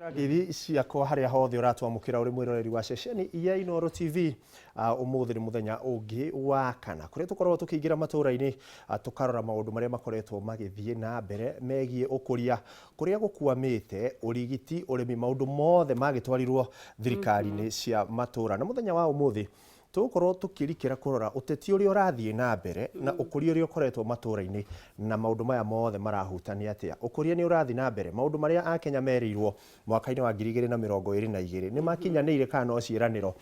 Ngeithi ciakwa harĩa hothe ũratwamũkĩra ũrĩ mwĩroreri wa ceceni ya Inooro TV. Ũmũthĩ nĩ mũthenya ũngĩ wa kana kũrĩa tũkoragwo tũkĩingĩra matũũra-inĩ, tũkarora maũndũ marĩa makoretwo magĩthiĩ na mbere megiĩ ũkũria, kũrĩa gũkwamĩte, ũrigiti, ũrĩmi, maũndũ mothe magĩtwarirwo thirikari-inĩ cia matũũra. Na mũthenya wa ũmũthĩ tũgũkorwo tũkĩrikĩra kũrora ũteti ũrĩa ũrathiĩ na mbere na ũkũria ũrĩa ũkoretwo matũũra-inĩ na maũndũ maya mothe marahutania atĩa. Ũkũria nĩ ũrathiĩ na mbere, maũndũ marĩa Akenya merĩirwo mwaka-inĩ wa 2022 nĩ makinyanĩire kana no ciĩranĩro,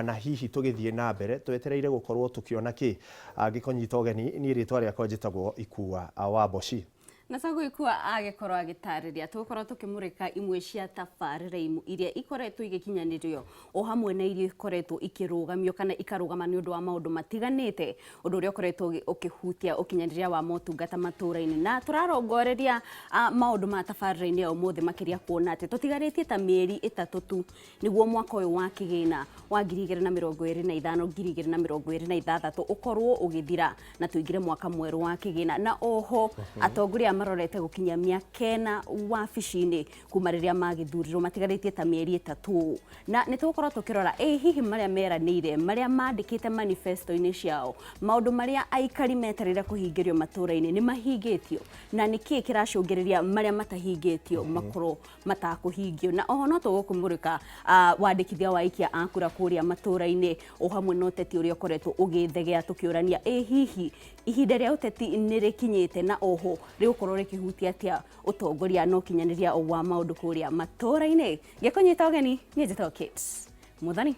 na hihi tũgĩthiĩ na mbere twetereire gũkorwo tũkĩona kĩ? Ngĩkũnyita ũgeni, niĩ rĩtwa rĩakwa njĩtagwo Ikua wa Mboci. Na taguo Ikua agĩkorwo agĩtarĩria, tũgũkorwo tũkĩmũrĩka imwe cia tabarĩra iria ikoretwo igĩkinyanĩrio o hamwe na iria ikoretwo ikĩrũgamio kana ikarũgama nĩ ũndũ wa maũndũ matiganĩte, ũndũ ũrĩa ũkoretwo ũkĩhutia ũkinyanĩria wa motungata matũũra-inĩ. Na tũrarongoreria maũndũ ma tabarĩra-inĩ ya ũmũthĩ makĩria kuona atĩ tũtigarĩtie ta mĩeri 3 tu nĩguo mwaka ũyũ wa kĩgĩna wa 2025 2026 ũkorwo ũgĩthira na tũingĩre mwaka mwerũ wa kĩgĩna. Na oho atongoria aya marorete gũkinyia mĩaka 4 wabici-inĩ kuma rĩrĩa magĩthurirwo, matigarĩtie ta mĩeri 3. Na nĩ tũgũkorwo tũkĩrora ĩ hihi marĩa meranĩire, marĩa mandĩkĩte manifesto-inĩ ciao, maũndũ marĩa aikari metereire kũhingĩrio matũũra-inĩ nĩ mahingĩtio, na nĩkĩĩ kĩracũngĩrĩria marĩa matahingĩtio makorwo matakũhingio. Na oho no tũgũkũmũrĩka wandĩkithia wa aikia a kura kũrĩa matũũra-inĩ, o hamwe na ũteti ũrĩa ũkoretwo ũgĩthegea, tũkĩũrania ĩ hihi ihinda rĩa ũteti nĩ rĩkinyĩte, na oho rĩgũkorwo rĩkĩhutia atĩa ũtongoria na ũkinyanĩria wa maũndũ kũrĩa matũũra-inĩ. Ngĩkũnyita ũgeni, niĩ njĩtagwo Kate Muthoni.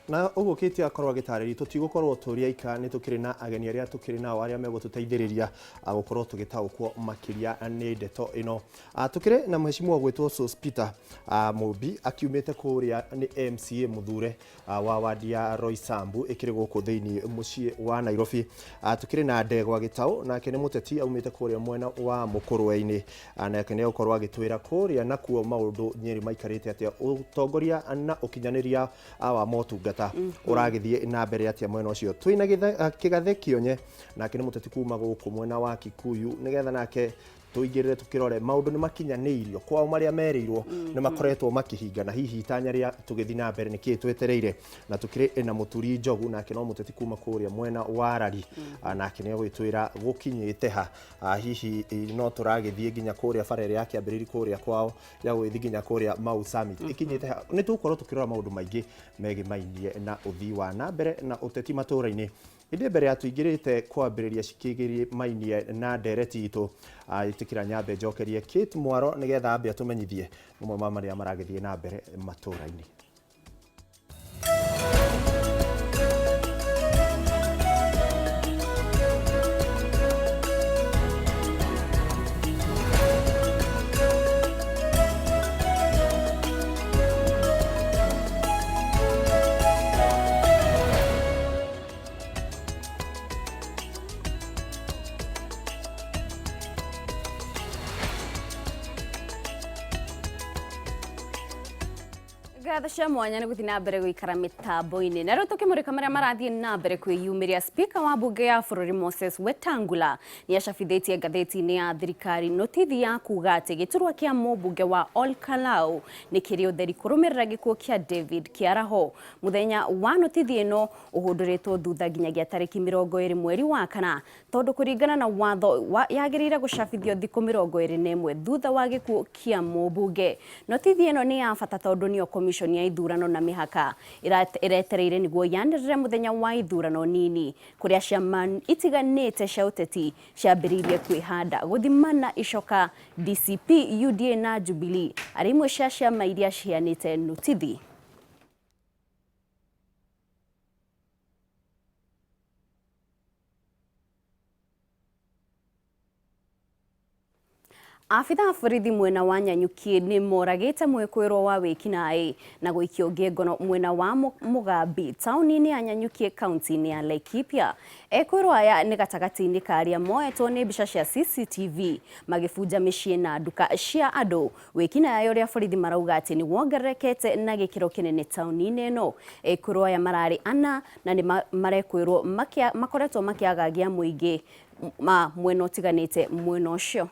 Na ũguo Kate akorwo agĩtarĩria, tũtigũkorwo tũrĩ aika, nĩ tũkĩrĩ na ageni arĩa tũkĩrĩ nao arĩa megũtũteithĩrĩria gũkorwo tũgĩtaũkwo makĩria nĩ ndeto ĩno. Tũkĩrĩ na mheshimiwa gwĩtwo Sospeter Mũmbi, akiumĩte kũrĩa nĩ MCA mũthure wa wadi ya Roysambu ĩkĩrĩ gũkũ thĩinĩ mũciĩ wa Nairobi. Tũkĩrĩ na Ndegwa Gĩtaũ, nake nĩ mũteti aumĩte kũrĩa mwena wa Mũkũrwe-inĩ, nake nĩ egũkorwo agĩtwĩra kũrĩa nakuo maũndũ Nyeri maikarĩte atĩa, ũtongoria na ũkinyanĩria wa motungata ũragĩthiĩ na mbere atĩa mwena ũcio. Twĩna Kĩgathe Kĩonye, nake nĩ mũteti kuma gũkũ mwena wa Kikuyu, nĩgetha nake tũingĩrĩre tũkĩrore maũndũ nĩ makinyanĩirio kwao, marĩa merĩirwo nĩ makoretwo makĩhinga, na hihi itanya rĩa tũgĩthiĩ na mbere nĩkĩĩ twetereire. Na tũkĩrĩ na Mũturi Njogu, nake no mũteti kuma kũrĩa mwena wa Rari, nake nĩ egũgĩtwĩra gũkinyĩte ha, hihi no tũragĩthiĩ nginya kũrĩa bara ĩrĩa yakĩambĩrĩirie kũrĩa kwao ya gũgĩthiĩ nginya kũrĩa Mau Summit ĩkinyĩte ha. Nĩ tũgũkorwo tũkĩrora maũndũ maingĩ megĩmainie na ũthii wa na mbere na ũteti matũũra-inĩ. Ĩndĩ mbere ya tũingĩrĩte kwambĩrĩria cikĩgĩmainie na ndereti itũ, ĩtĩkĩra nyambe njokerie Kate Mwaro nĩgetha ambe atũmenyithie mamwe ma marĩa maragĩthiĩ na mbere matũũra-inĩ. Ngatho cia mwanya nĩ gũthiĩ na mbere gũikara mĩtambo-inĩ. Na rĩu tũkĩmũrĩka marĩa marathiĩ na mbere kwĩyumĩria, Spika wa mbunge ya bũrũri Moses Wetangula nĩ acabithĩtie ngathĩti-inĩ ya thirikari notithi ya kuga atĩ gĩturwa kĩa mũmbunge wa Ol Kalou nĩ kĩrĩ ũtheri kũrũmĩrĩra gĩkuũ kĩa David Kĩaraho. Mũthenya wa notithi ĩno ũhũndũrĩtwo thutha nginyagia tarĩki 20 mweri wa kana, tondũ kũringana na watho yagĩrĩire gũcabithio thikũ 21 thutha wa gĩkuũ kĩa mũmbunge. Notithi ĩno nĩ ya bata tondũ nĩyo komiconi ya ithurano na mĩhaka ĩretereire nĩguo yanĩrĩre mũthenya wa ithurano nini kũrĩa ciama itiganĩte cia ũteti ciambĩrĩirie kwĩhanda gũthimana icoka. DCP, UDA na Jubilee arĩ imwe cia ciama iria ciheanĩte notithi. Abithaa a borithi mwena wa Nyanyuki nĩ moragĩte mwĩkũĩrwo wa wĩkinaĩ na gũikio ngĩngono mwena wa Mũgambi taũni-inĩ ya Nyanyuki kaunti-inĩ ya Laikipia. Ekũĩrwo aya nĩ gatagatĩ-inĩ ka arĩa moetwo nĩ mbica cia CCTV magĩbunja mĩciĩ na nduka cia andũ. Wĩkinaĩ ũrĩa borithi marauga atĩ nĩ wongererekete na gĩkĩro kĩnene taũni-inĩ ĩno. Ekũĩrwo aya mararĩ ana na nĩ marekwĩrwo makoretwo makĩagagia mũingĩ ma mwena ũtiganĩte mwena ũcio.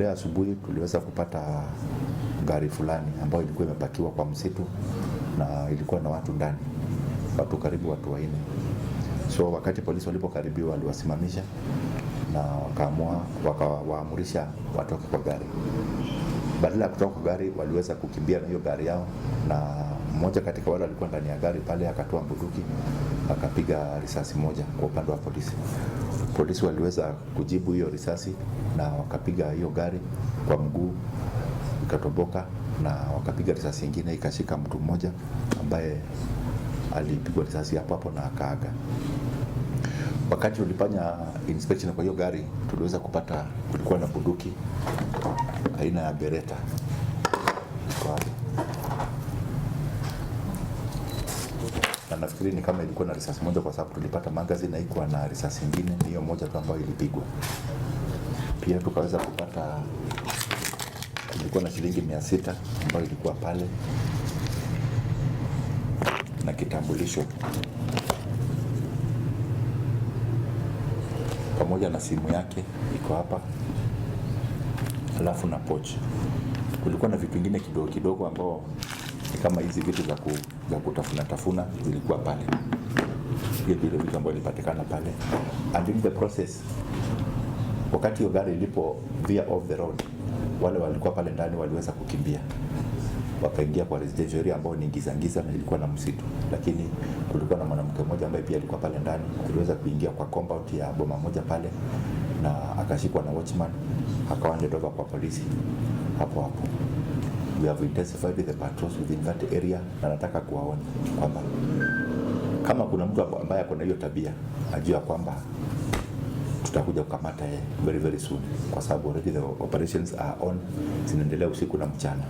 Leo asubuhi tuliweza kupata gari fulani ambayo ilikuwa imepakiwa kwa msitu na ilikuwa na watu ndani, watu karibu watu wanne. So wakati polisi walipokaribiwa, waliwasimamisha na wakaamua wakawaamurisha watoke kwa gari. Badala ya kutoka kwa gari, waliweza kukimbia na hiyo gari yao, na mmoja katika wale walikuwa ndani ya gari pale akatoa bunduki akapiga risasi moja kwa upande wa polisi. Polisi waliweza kujibu hiyo risasi na wakapiga hiyo gari kwa mguu ikatoboka, na wakapiga risasi ingine ikashika mtu mmoja ambaye alipigwa risasi hapo hapo na akaaga. Wakati tulifanya inspection kwa hiyo gari, tuliweza kupata kulikuwa na bunduki aina ya Beretta iko hapo, na nafikiri ni kama ilikuwa na risasi moja, kwa sababu tulipata magazine na ikuwa na risasi ingine, ni hiyo moja tu ambayo ilipigwa. Pia tukaweza kupata kulikuwa na shilingi 600 ambayo ilikuwa pale na kitambulisho pamoja na simu yake iko hapa, alafu na pochi. Kulikuwa na vitu vingine kidogo kidogo ambao ni kama hizi vitu za kutafuna tafuna zilikuwa pale. Hiyo ndio ile vitu ambayo ilipatikana pale. And in the process, wakati hiyo gari ilipo veer off the road, wale walikuwa pale ndani waliweza kukimbia wakaingia kwa residential area ambayo ni giza giza na ilikuwa na msitu, lakini kulikuwa na mwanamke mmoja ambaye pia alikuwa pale ndani, aliweza kuingia kwa compound ya boma moja pale na akashikwa na watchman, akawa handed over kwa polisi hapo hapo. We have intensified the patrols within that area, na nataka kuwaonya kwamba kama kuna mtu ambaye ako na hiyo tabia ajua kwamba tutakuja kukamata yeye very very soon, kwa sababu already the operations are on, zinaendelea usiku na mchana.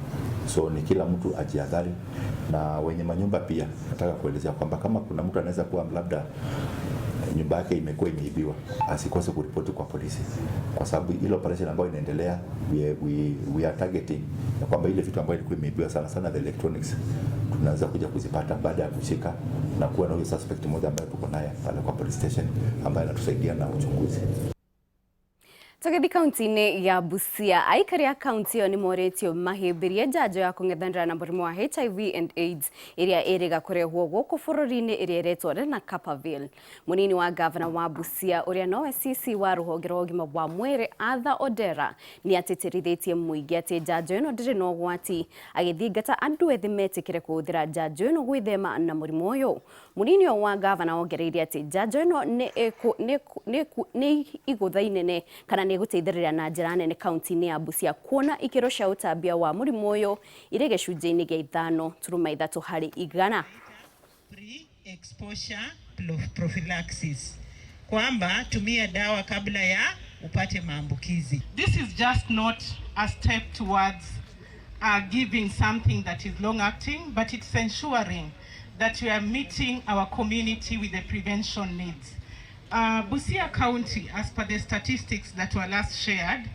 So ni kila mtu ajihadhari, na wenye manyumba pia nataka kuelezea kwamba kama kuna mtu anaweza kuwa labda nyumba yake imekuwa imeibiwa, asikose kuripoti kwa polisi, kwa sababu ile operation ambayo inaendelea we are targeting ya kwamba ile vitu ambayo ilikuwa imeibiwa sana sana the electronics tunaweza kuja kuzipata baada ya kushika na kuwa na huyo suspect mmoja ambaye tuko naye pale kwa police station ambaye anatusaidia na uchunguzi. Tũgĩthiĩ kaunti-inĩ ya Busia, aikari a kaunti ĩyo nĩ morĩtio mahĩmbĩrie njanjo ya kũng'ethanĩra na mũrimũ wa HIV and AIDS ĩrĩa ĩrĩga kũrehwo gũkũ bũrũri-inĩ ĩrĩa ĩretwo Lenacapavir. Mũnini wa gavana wa Busia ũrĩa nowe CC wa rũhonge rwa ũgima wa mwĩrĩ Arthur Odera nĩ atĩtĩrithĩtie mũingĩ atĩ njanjo ĩno ndĩrĩ na ũgwati, agĩthingata andũ ethĩ metĩkĩre kũhũthĩra njanjo ĩno gwĩthema na mũrimũ ũyũ. Mũnini ũyũ wa gavana ongereire atĩ njanjo ĩno nĩ igũtha inene kana nĩ ĩgũteithĩrĩria na njĩra nene kaunti-inĩ ya Busia kuona ikĩro cia ũtambia wa mũrimũ ũyũ irĩ gĩcunjĩ-inĩ gĩa 5.3%. Pre-exposure prophylaxis, kwamba tumia dawa kabla ya upate maambukizi. This is just not a step towards giving something that is long acting, but it's ensuring that we are meeting our community with the prevention needs. Busia County, as per the statistics that were last shared,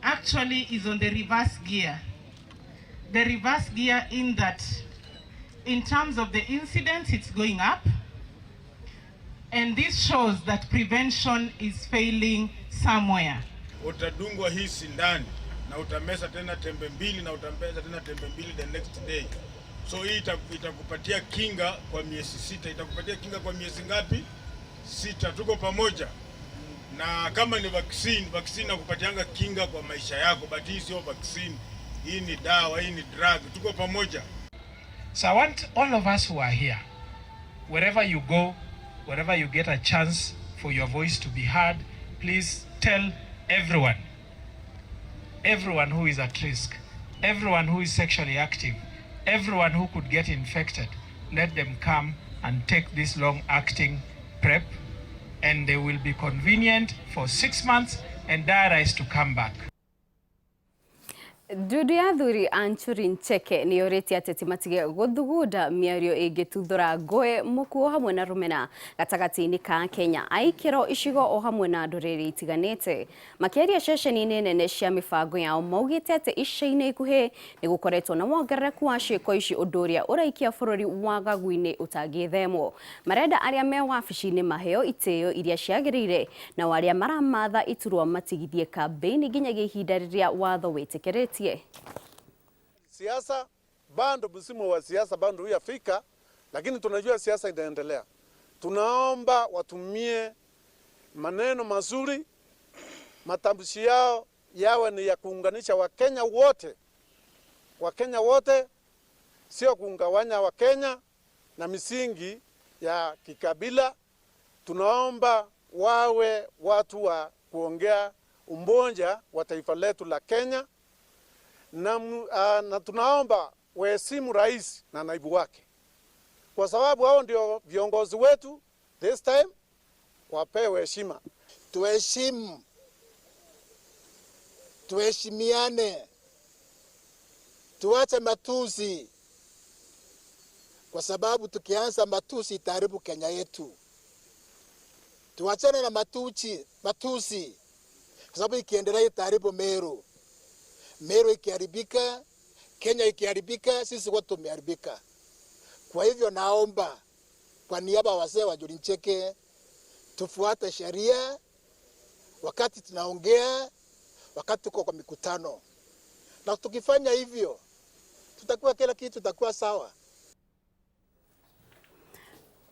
actually is on the reverse gear. The reverse gear in that, in terms of the incidence, it's going up. And this shows that prevention is failing somewhere. Utadungwa hii sindani na utameza tena tembe mbili na utameza tena tembe mbili the next day. So hii itakupatia kinga kwa miezi 6. Itakupatia kinga kwa miezi ngapi? 6. Tuko pamoja. Na kama ni vaccine, vaccine nakupatianga kinga kwa maisha yako, but hii sio vaccine. Hii ni dawa, hii ni drug. Tuko pamoja. So I want all of us who are here, wherever you go, wherever you get a chance for your voice to be heard, please tell everyone, everyone who is at risk, everyone who is sexually active, everyone who could get infected, let them come and take this long-acting PrEP, and they will be convenient for 6 months and diarized to come back. Ndundu ya athuri a Ncuri Ncheke nĩ yorĩtie ateti matige gũthugunda mĩario ĩngĩtuthũra ngũĩ, mũkuo hamwe na rũmena gatagatĩ-inĩ ka Kenya aikĩro icigo o hamwe na ndũrĩrĩ itiganĩte. Makĩaria ceceni-inĩ nene cia mĩbango yao maugĩte atĩ ica-inĩ ikuhĩ nĩ gũkoretwo na wongerereku wa ciĩko ici ũndũ ũrĩa ũraikia bũrũri wagagu-inĩ ũtangĩthemwo. Marenda arĩa me wabici-inĩ maheo itĩo iria ciagĩrĩire nao arĩa maramatha iturwa matigithie kambĩini nginyagia ihinda rĩrĩa watho wĩtĩkĩrĩtie. Siasa bado, msimu wa siasa bado hujafika, lakini tunajua siasa inaendelea. Tunaomba watumie maneno mazuri, matamshi yao yawe ni ya kuunganisha Wakenya wote, Wakenya wote, sio kugawanya Wakenya na misingi ya kikabila. Tunaomba wawe watu wa kuongea umoja wa taifa letu la Kenya na tunaomba waheshimu rais na naibu wake, kwa sababu hao ndio viongozi wetu this time, wapewe heshima. Tuheshimu, tuheshimiane, tuache matusi, kwa sababu tukianza matusi itaharibu Kenya yetu. Tuachane na matusi, kwa sababu ikiendelea itaharibu Meru. Meru ikiharibika, Kenya ikiharibika, sisi wote tumeharibika. Kwa hivyo naomba kwa niaba ya wazee wa Njuri Ncheke tufuate sheria wakati tunaongea, wakati tuko kwa mikutano, na tukifanya hivyo tutakuwa kila kitu tutakuwa sawa.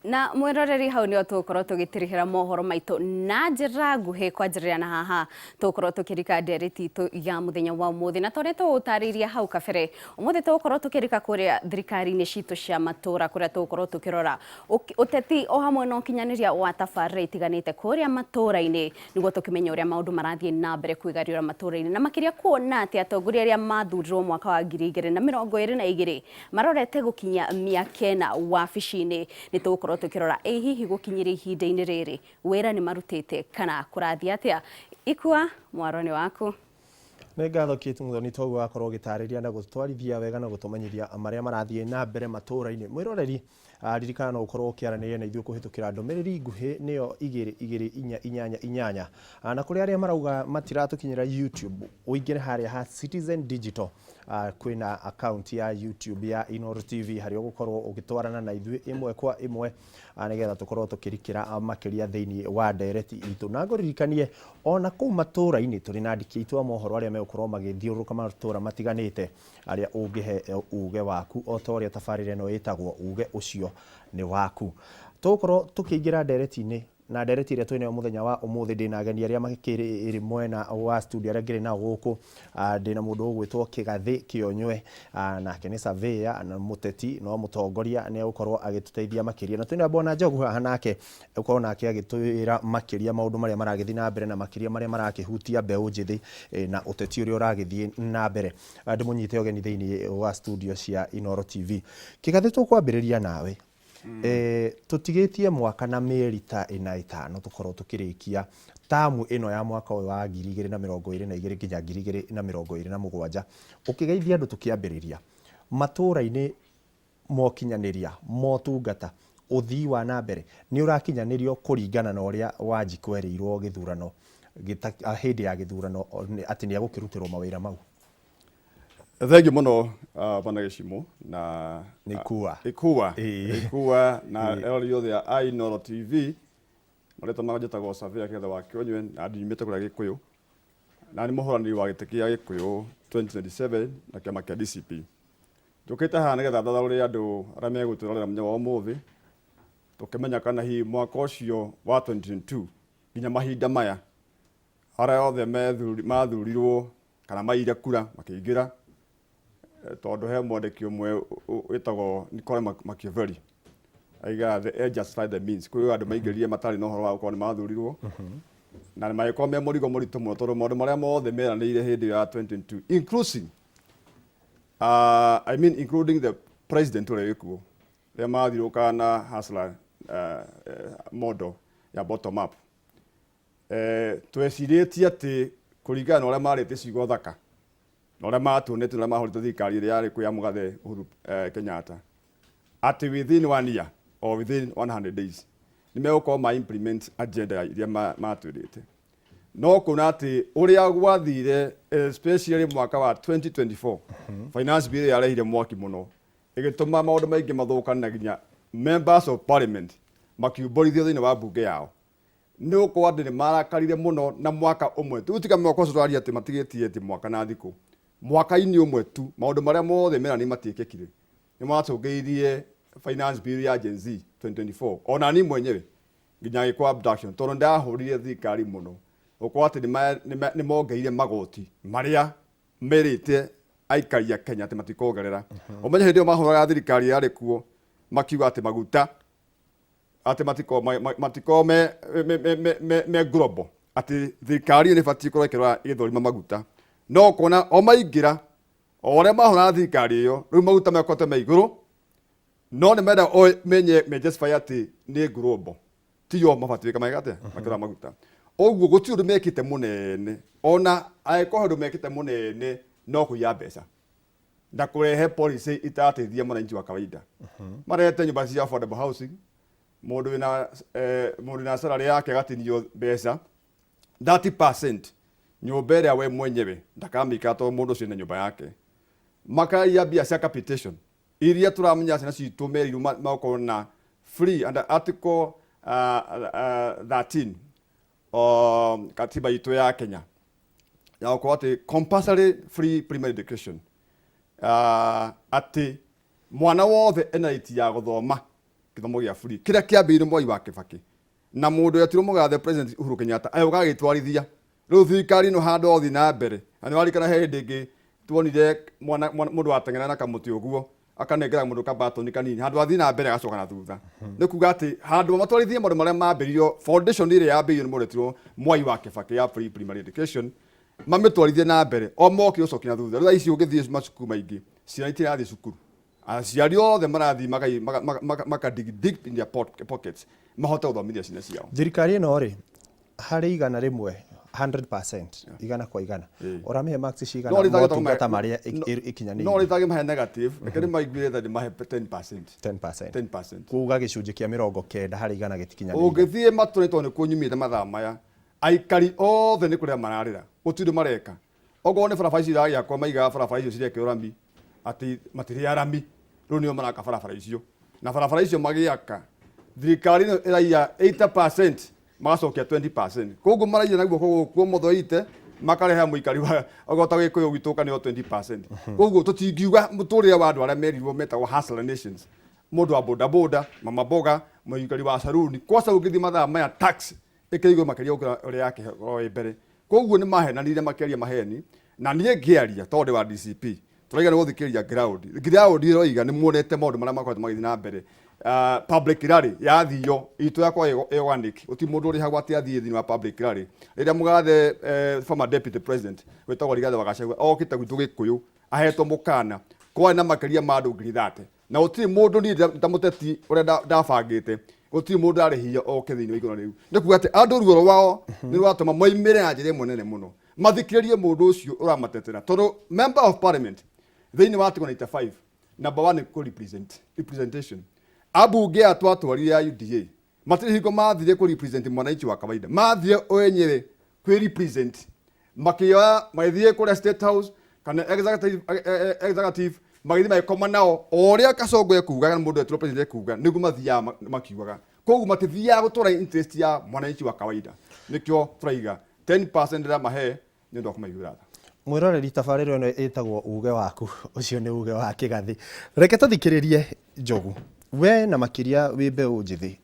Na mwiroreri hau nio tugukorwo tugitirihira mohoro maitu na njira nguhi kwanjiriria na haha tugukorwo tukirika ndereti itu ya muthenya wa umuthi na toria tugutariria hau kabere umuthi tugukorwo tukirika kuria thirikari-ini citu cia matura kuria tugukorwo tukirora uteti o hamwe na ukinyaniria wa tabarĩra itiganite kuria matura-ini niguo tukimenya uria maundu marathie na mbere kwigariura matura-ini na makiria kuona ati atongoria aria mathurirwo mwaka wa 2022 marorete gukinya miaka ĩna wabici-inĩ. Nĩ tũgũkorwo tukirora ĩ hihi gũkinyĩria ihinda-inĩ rĩrĩ wĩra nĩ marutĩte kana kũrathiĩ atĩa. Ikua mwaro nĩ waku. Nĩ ngatho Kate Muthoni toguo wakorwo ũgĩtarĩria na gũtwarithia wega na gũtũmenyithia marĩa marathiĩ na mbere matũra-inĩ. Mwĩroreri, ririkana no ũkorwo ũkĩaranĩria na ithuĩ kũhĩtũkĩra ndũmĩrĩri nguhĩ nĩyo 2 2 4 8 8, na kũrĩ arĩa marauga matiratũkinyĩra YouTube, ũingĩre harĩa ha Citizen Digital, kwĩna account ya YouTube ya Inooro TV harĩa ũgũkorwo ũgĩtwarana na ithuĩ ĩmwe kwa ĩmwe, nĩgetha tũkorwo tũkĩrikĩra makĩria thĩinĩ wa ndereti itũ. Na ngũririkanie ona kũu matũra-inĩ tũrĩ na andĩki aitũ a mohoro arĩa megũkorwo magĩthiũrũrũka matũra matiganĩte arĩa ũngĩhe uge waku o ta ũrĩa tabarĩra ĩno ĩtagwo uge ũcio nĩ waku. Tũgũkorwo tũkĩingĩra ndereti-inĩ na ndereti ĩrĩa twĩnayo mũthenya wa ũmũthĩ ndĩna ageni arĩa makĩrĩ mwena wa studio arĩa ngĩrĩ nao gũkũ. Ndĩna mũndũ ũgwĩtwo Kĩgathĩ Kĩonywe, nake nĩ surveyor na mũteti no mũtongoria nĩ egũkorwo agĩtũteithia makĩria, na twĩna Bwana Njogu haha nake egũkorwo nake agĩtwĩra makĩria maũndũ marĩa maragĩthiĩ na mbere na makĩria marĩa marakĩhutia mbeũ njĩthĩ na ũteti ũrĩa ũragĩthiĩ na mbere. Ndĩmũnyite ũgeni thĩinĩ wa studio cia Inooro TV. Kĩgathĩ, tũkwambĩrĩria nawe. Tũtigĩtie mwaka na mĩeri ta ĩna ĩtano tũkorwo tũkĩrĩkia tamu ĩno ya mwaka ũyũ wa 2022 nginya 2027. Ũkĩgeithia andũ tũkĩambĩrĩria matũra-inĩ mokinyanĩria motungata ũthii wa na mbere nĩ ũrakinyanĩrio kũringana na ũrĩa Wanjikũ erĩirwo gĩthurano hĩndĩ ya gĩthurano atĩ nĩ egũkĩrutĩrwo mawĩra mau? Thank you mũno, bwana Gĩcimũ na Nĩ Ikua. Ikua. Ikua na erori othe a Inooro TV. Marĩtwa makwa njĩtagwo Surveyor Kĩgathe wa Kĩonywe na ndiumĩte kũrĩa Gĩkũyũ na nĩ mũhũranĩri wa gĩtĩ kĩa Gĩkũyũ 2027 na kĩama kĩa DCP. Njũkĩte haha nĩgetha thathaũre andũ arĩa megũtwĩrorera mũthenya wa ũmũthĩ tũkĩmenya kana hihi mwaka ũcio wa 2022 nginya mahinda maya arĩa othe mathurirwo kana maire kura makĩingĩra, tondũ he mwandĩki ũmwe wĩtagwo Niccolo Machiavelli aigaga the end justify the means. Kwĩ andũ maingĩrire matarĩ na ũhoro wa gũkorwo nĩ mathurirwo na magĩkorwo me mũrigo mũritũ mũno tondũ maũndũ marĩa mothe meranĩire hĩndĩ ĩyo ya 2022 inclusive, I mean including the president ũrĩa wĩkuo rĩrĩa mathiũrũrũkaga na hustler model ya bottom up, twecirĩtie atĩ kũringana na ũrĩa marĩtie ciugo thaka Na ũrĩa matuonete na ũrĩa mahũrĩte thirikari ĩrĩa yarĩ kuo ya Mũgathe Uhuru Kenyatta, atĩ within one year or within 100 days nĩ megũkorwo ma implement agenda iria matwĩrĩte. No kuona atĩ ũrĩa gwathire, especially mwaka wa 2024, finance bill yarehire mwaki mũno, ĩgĩtũma maũndũ maingĩ mathũkane, na nginya members of parliament makiumbũrithio thĩinĩ wa mbunge yao, nĩ gũkorwo andũ nĩ marakarire mũno. Na mwaka ũmwe tu, tiga mwaka ũcio twaria atĩ matigĩtie atĩ mwaka na thikũ, mwaka-inĩ ũmwe tu maũndũ marĩa mothe merani matiĩkĩkire. Nĩ macũngĩrĩirie finance bill ya Gen Z 2024. Ona niĩ mwenyewe nginya agĩkwo abduction, tondũ ndahũrire thirikari mũno gũkorwo atĩ nĩ mongereire magoti marĩa merĩte aikari a Kenya atĩ matikongerera. Ũmenye hĩndĩ ĩyo mahũraga thirikari yarĩ kuo makiuga atĩ maguta atĩ matikorwo me global, atĩ thirikari ĩyo nĩ ĩbatiĩ ĩkorwo ĩkĩrora ĩgĩthũrima maguta. No kuona o maingĩra, o ũrĩa mahũraga thirikari ĩyo, rĩu maguta mekote me igũrũ, no nĩ menda o menye me justify atĩ nĩ global, tiyo mabatiĩ gwĩka meka atĩa, makĩrora maguta. Ũguo gũtirĩ ũndũ mekĩte mũnene. Ona angĩkorwo ũndũ mekĩte mũnene no kũiya mbeca na kũrehe policy itarateithia mwananchi wa kawaida. Marehete nyũmba cia affordable housing, mũndũ wĩna salary yake agatinio mbeca 30%, nyũmba ĩrĩa we mwenyewe ndakamĩikara tondũ mũndũ ũcio ena nyũmba yake. Makaiya mbia cia capitation iria tũramenya ciana citũ merirwo makorwo na free under article 13 katiba itũ ya Kenya, ya gũkorwo atĩ compulsory free primary education, atĩ mwana wothe ena right ya gũthoma gĩthomo gĩa free, kĩrĩa kĩambĩrĩirio Mwai wa Kĩbakĩ na mũndũ wetirwo mũgathe President Uhuru Kenyatta agĩũka agĩtwarithia. Rĩu thirikari ĩno handũ ha gũthiĩ na mbere, na nĩ warikana he hĩndĩ ĩngĩ tuonire mũndũ wateng'era na kamũtĩ ũguo akanengera mũndũ kabatoni kanini, handũ athiĩ na mbere agacoka na thutha. Nĩ kuga atĩ handũ matwarithie maũndũ marĩa mambĩrĩirio, foundation ĩrĩa yambĩrĩirio nĩ mũndũ wetirwo Mwai wa Kĩbakĩ ya free primary education, mamĩtwarithie na mbere, o mokire gũcokia na thutha. Rĩu thaa ici ũngĩthiĩ macukuru maingĩ, ciana itirathiĩ cukuru, aciari othe marathiĩ maka dig deep in their pockets mahote gũthomithia ciana ciao. Thirikari ĩno rĩ, harĩ 100, 100%, 100%, ũramĩhe marks cigana? No rĩtage Motungata marĩa ĩkinyanĩirie. No rĩtage mahe negative, reke nĩ maiguire tha mahe 10%. 10%. 10%. Kuga gĩcunjĩ kĩa 90% gĩtikinyanĩire. Ũngĩthiĩ matũra, tondũ nĩ kuo nyumĩte mathaa maya, aikari othe nĩ kũrĩra mararĩra, gũtirĩ ũndũ mareka. Okorwo nĩ barabara icio iragĩakwo, maigaga barabara icio cirekĩrwo rami, atĩ matirĩ arami, rĩu nĩo maraka barabara icio. Na barabara icio magĩaka, thirikari ĩno ĩraiya 80%, magacokia 20%. Koguo maraiya na guoko gũkũ ũmotho ite makarehe mũikari wa okorwo ta Gĩkũyũ gwitũ kaneo 20%. Koguo tũtingiuga mũtũrĩre wa andũ arĩa merirwo metagwo hustler nations, mũndũ wa boda boda, mama mboga, mũikari wa saruni kwaca, ũngĩthiĩ mathaa maya tax ĩkĩrĩ igũrũ makĩria gũkĩra ũrĩa yakĩkorwo ĩ mbere. Koguo nĩ mahenanire, makĩaria maheni. Na niĩ ngĩaria tondũ ndĩ wa DCP, tũraiga nĩ gũthikĩrĩria ground. Ground ĩroiga nĩ muonete maũndũ marĩa makoretwo magĩthiĩ na mbere. Public rally yathio itũ yakwa ĩ organic, gũtirĩ mũndũ ũrĩhagwo atĩ athiĩ thĩinĩ wa public rally. Rĩrĩa mũgathe former deputy president wĩtagwo Rigathĩ wa Gachagua okĩte gwitũ Gĩkũyũ ahetwo mũkana, kwarĩ na makĩria ma andũ 30,000, na gũtirĩ mũndũ, niĩ ta mũteti ũrĩa ndabangĩte, gũtirĩ mũndũ arĩhia oke thĩinĩ wa igũrũ rĩu. Nĩ kuga atĩ andũ ruo rwao nĩ rwatũma moimĩre na njĩra ĩmwe nene mũno mathikĩrĩrie mũndũ ũcio ũramatetera, tondũ member of parliament thĩinĩ wa article 95 number 1 kũ represent, representation. Ambunge aya twatwarire ya UDA matirĩ hingo mathire kũ represent mwananchi wa kawaida, mathire o enyewe kwĩ represent, makĩoya magĩthiĩ kũrĩa State House kana executive, magĩthiĩ magĩkoma nao o ũrĩa Kasongo ekugaga na mũndũ etirwo president ekuga, nĩguo mathiaga makiugaga. Koguo matithiaga gũtwara interest ya mwananchi wa kawaida. Nĩkĩo tũraiga 10% ndĩramahe nĩ ũndũ wa kũmaiguĩra tha. Mwĩroreri, tabarĩra ĩno ĩtagwo Uge Waku. Ũcio nĩ uge wa Kĩgathĩ. Reke tũthikĩrĩrie Njogu. We na makĩria wĩ mbeũ njĩthĩ,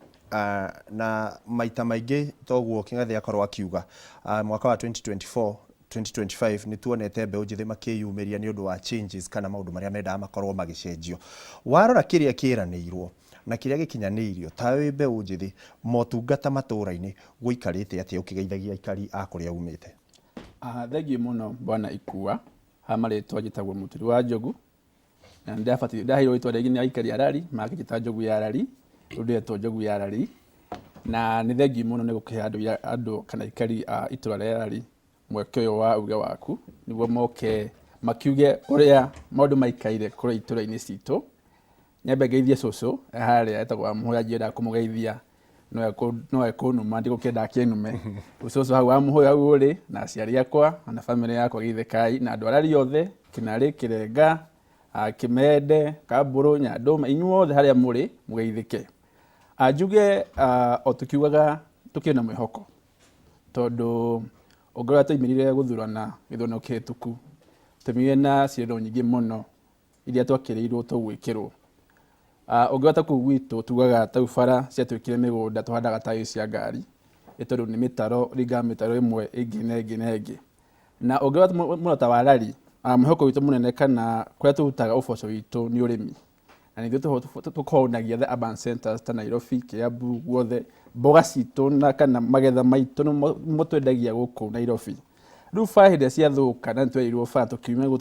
na maita maingĩ toguo Kĩgathĩ akorwo akiuga, mwaka wa 2024 2025 nĩ tuonete mbeũ njĩthĩ makĩyumĩria nĩ ũndũ wa changes kana maũndũ marĩa mendaga makorwo magĩcenjio. Warora kĩrĩa kĩranĩirwo na kĩrĩa gĩkinyanĩirio, ta wĩ mbeũ njĩthĩ, motungata matũũra-inĩ gũikarĩte atĩa ũkĩgeithagia aikari a kũrĩa umĩte? Ah, thengiũ mũno bwana Ikua. Ha marĩtwa njĩtagwo Mũturi wa Njogu, na nĩ ndaheirwo rĩtwa rĩngĩ nĩ aikari a Rari, makĩnjĩta Njogu ya Rari. Rĩu ndĩretwo Njogu ya Rari. Na nĩ thengiũ mũno nĩ gũkĩhe andũ kana aikari a itũra rĩa Rari mweke ũyũ wa Uge Waku, nĩguo moke Makiuge ũrĩa maũndũ maikaire kũrĩa itũra-inĩ citũ. Nyambe ngeithie cũcũ e harĩa etagwo Wamũhũya, njiendaga kũmũgeithia no ekũnuma, ndigũkĩenda akĩnume. Rĩu cũcũ hau Wamũhũya hau ũrĩ na aciari akwa na bamĩrĩ yakwa, geithĩkai na andũ arĩa othe, Kĩnarĩ, Kĩrenga, Kĩmende, Kambũrũ, Nyandũma, inyuothe harĩa mũrĩ mũgeithĩke. Njuge o tũkiugaga tũkĩrĩ na mwĩhoko, tondũ ũngĩrora twaimĩrire gũthurana gĩthurano kĩhĩtũku, twaimĩrire na ciĩranĩro nyingĩ mũno iria twakĩrĩirwo tũgwĩkĩrwo. Ũngĩrora ta kũu gwitũ tugaga tau bara ciatuĩkire mĩgũnda tũhandaga taĩ cia ngari, nĩ tondũ nĩ mĩtaro ringaga mĩtaro ĩmwe ĩngĩ na ĩngĩ na ĩngĩ. Na ũngĩrora mũno ta Warari, mwĩhoko witũ mũnene kana kũrĩa tũrutaga ũboco witũ nĩ ũrĩmi. Na nĩ ithuĩ tũkonagia the urban centers ta Nairobi, Kiambu, guothe mboga citũ na kana magetha maitũ nĩmo twendagia gũkũ Nairobi. Rĩu bara hĩndĩ ĩrĩa ciathũka na nĩtwerirwo bara tũkiuma nĩguo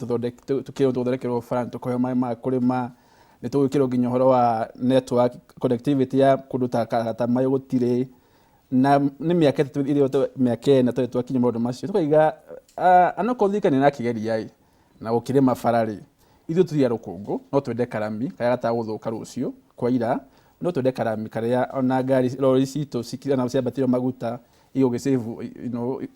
tũkĩrwo tũthondekerwo bara, nĩtũkũheo maĩ ma kũrĩma, nĩtũgwĩkĩrwo nginya ũhoro wa network connectivity ya kũndũ ta Katamayo gũtirĩ. Na nĩ mĩaka ĩtatũ ĩrĩa mĩaka ĩna twarĩ twakinya maũndũ macio, tũkaiga onokorwo thirikari nĩ ĩrakĩgeria ĩ na gũkĩrĩma bara rĩ, ithuĩ tũrĩ a rũkũngũ no twende karami karĩa gatagũthũka rũciũ kwaira, no twende karami karĩa ona ngari rori citũ ciambatĩrio maguta igũgĩ save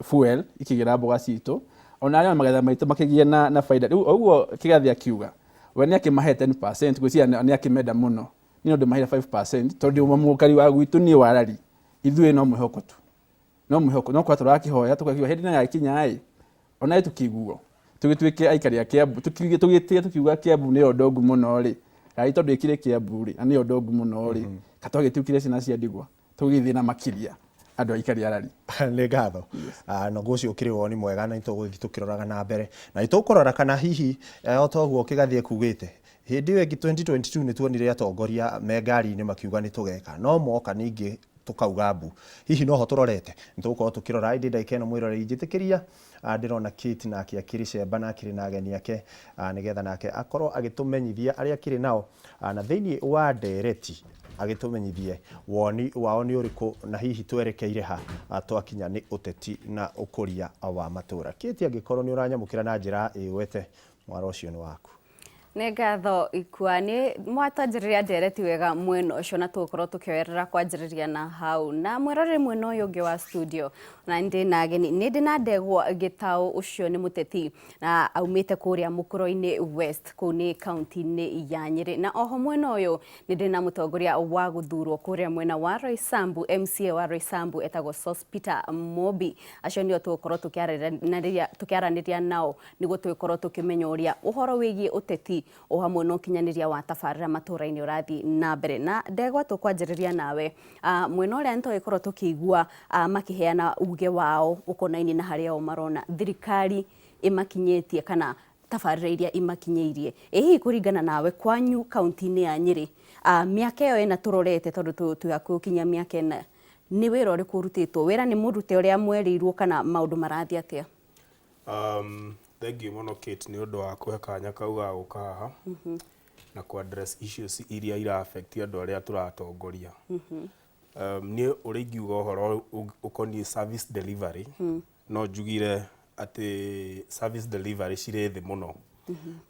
fuel ikĩgĩra mboga citũ, ona arĩa magetha maitũ makĩgĩe na baida. Rĩu ũguo Kĩgathĩ akiuga we nĩ akĩmahe 10%, ngwĩciria nĩ akĩmenda mũno, niĩ no ndĩmaheire 5% tondũ mũkari wa gwitũ niĩ Warari, ithuĩ no mwĩhoko tu, no mwĩhoko, no kwa tũrakĩhoya tũkakiuga hĩndĩ ĩno yakinya ĩ ona tũkĩiguo tũgĩtuĩke aikari a Kiambu, tũgĩtĩe tũkiuga Kiambu nĩyo ndongu mũno rĩ, rari tondũ ĩkĩrĩ Kiambu rĩ na nĩyo ndongu mũno rĩ, katwagĩtuĩkire ciana cia ndigwa tũgĩthiĩ na makĩria andũ aikari a Rari. Nĩ ngatho. Na ũguo ũcio ũkĩrĩ woni mwega na nĩtũgũthiĩ tũkĩroraga na mbere na nĩtũkũrora kana hihi o ta ũguo Kĩgathĩ ekugĩte hĩndĩ ĩyo ĩngĩ 2022 nĩtuonire atongoria me ngari-inĩ makiuga nĩtũgeka no moka ningĩ tũkauga mbu, hihi noho tũrorete? Nĩtũgũkorwo tũkĩrora ĩndĩ ndagĩka ĩno mwĩroreri njĩtĩkĩria ndĩrona Kate nake akĩrĩ cemba na akĩrĩ na ageni ake nĩgetha nake akorwo agĩtũmenyithia arĩa akĩrĩ nao na thĩinĩ wa ndereti agĩtũmenyithie woni wao nĩ ũrĩkũ na hihi twerekeire ha twakinya nĩ ũteti na ũkũria wa matũra. Kate, angĩkorwo nĩ ũranyamũkĩra na njĩra ĩgwete, mwaro ũcio nĩ waku. Nĩ ngatho Ikua, nĩ mwatwanjĩrĩria ndereti wega mwena ũcio na tũgũkorwo tũkĩoerera kwanjĩrĩria na hau. Na mwĩroreri mwena ũyũ ũngĩ wa studio na ndĩ na ageni, nĩ ndĩ na Ndegwa Gĩtaũ, ũcio nĩ mũteti na aumĩte kũrĩa Mũkũrũ-inĩ West, kũu nĩ kaunti-inĩ ya Nyĩrĩ. Na oho mwena ũyũ nĩ ndĩ na mũtongoria wa gũthurwo kũrĩa mwena wa Roysambu, MCA wa Roysambu etagwo Sospeter Mobi. Acio nĩo tũgũkorwo tũkĩaranĩria nao nĩguo tũgĩkorwo tũkĩmenya ũrĩa ũhoro wĩgiĩ ũteti o hamwe na ũkinyanĩria wa tabarĩra matũra-inĩ ũrathiĩ na mbere. Na Ndegwa, tũkwanjĩrĩria nawe. Mwena ũrĩa nĩtũgĩkorwo tũkĩigua makĩheana uge wao ũkonainie na harĩa o marona thirikari ĩmakinyĩtie kana tabarĩra iria imakinyĩirie. Ĩ hihi kũringana nawe kwanyu kaunti-inĩ ya Nyĩrĩ, mĩaka ĩyo ĩna tũrorete tondũ twĩ hakuhĩ gũkinyia mĩaka ĩna, nĩ wĩra ũrĩkũ ũrutĩtwo? Wĩra nĩ mũrute ũrĩa mwerĩirwo kana maũndũ marathiĩ atĩa? Thengiũ mũno Kate nĩ ũndũ wa kũhe kanya kau ga gũka haha na kũ address issues iria ira affect andũ arĩa tũratongoria. Niĩ ũrĩa ingiuga ũhoro ũkoniĩ service delivery, no njugire atĩ service delivery cirĩ thĩ mũno,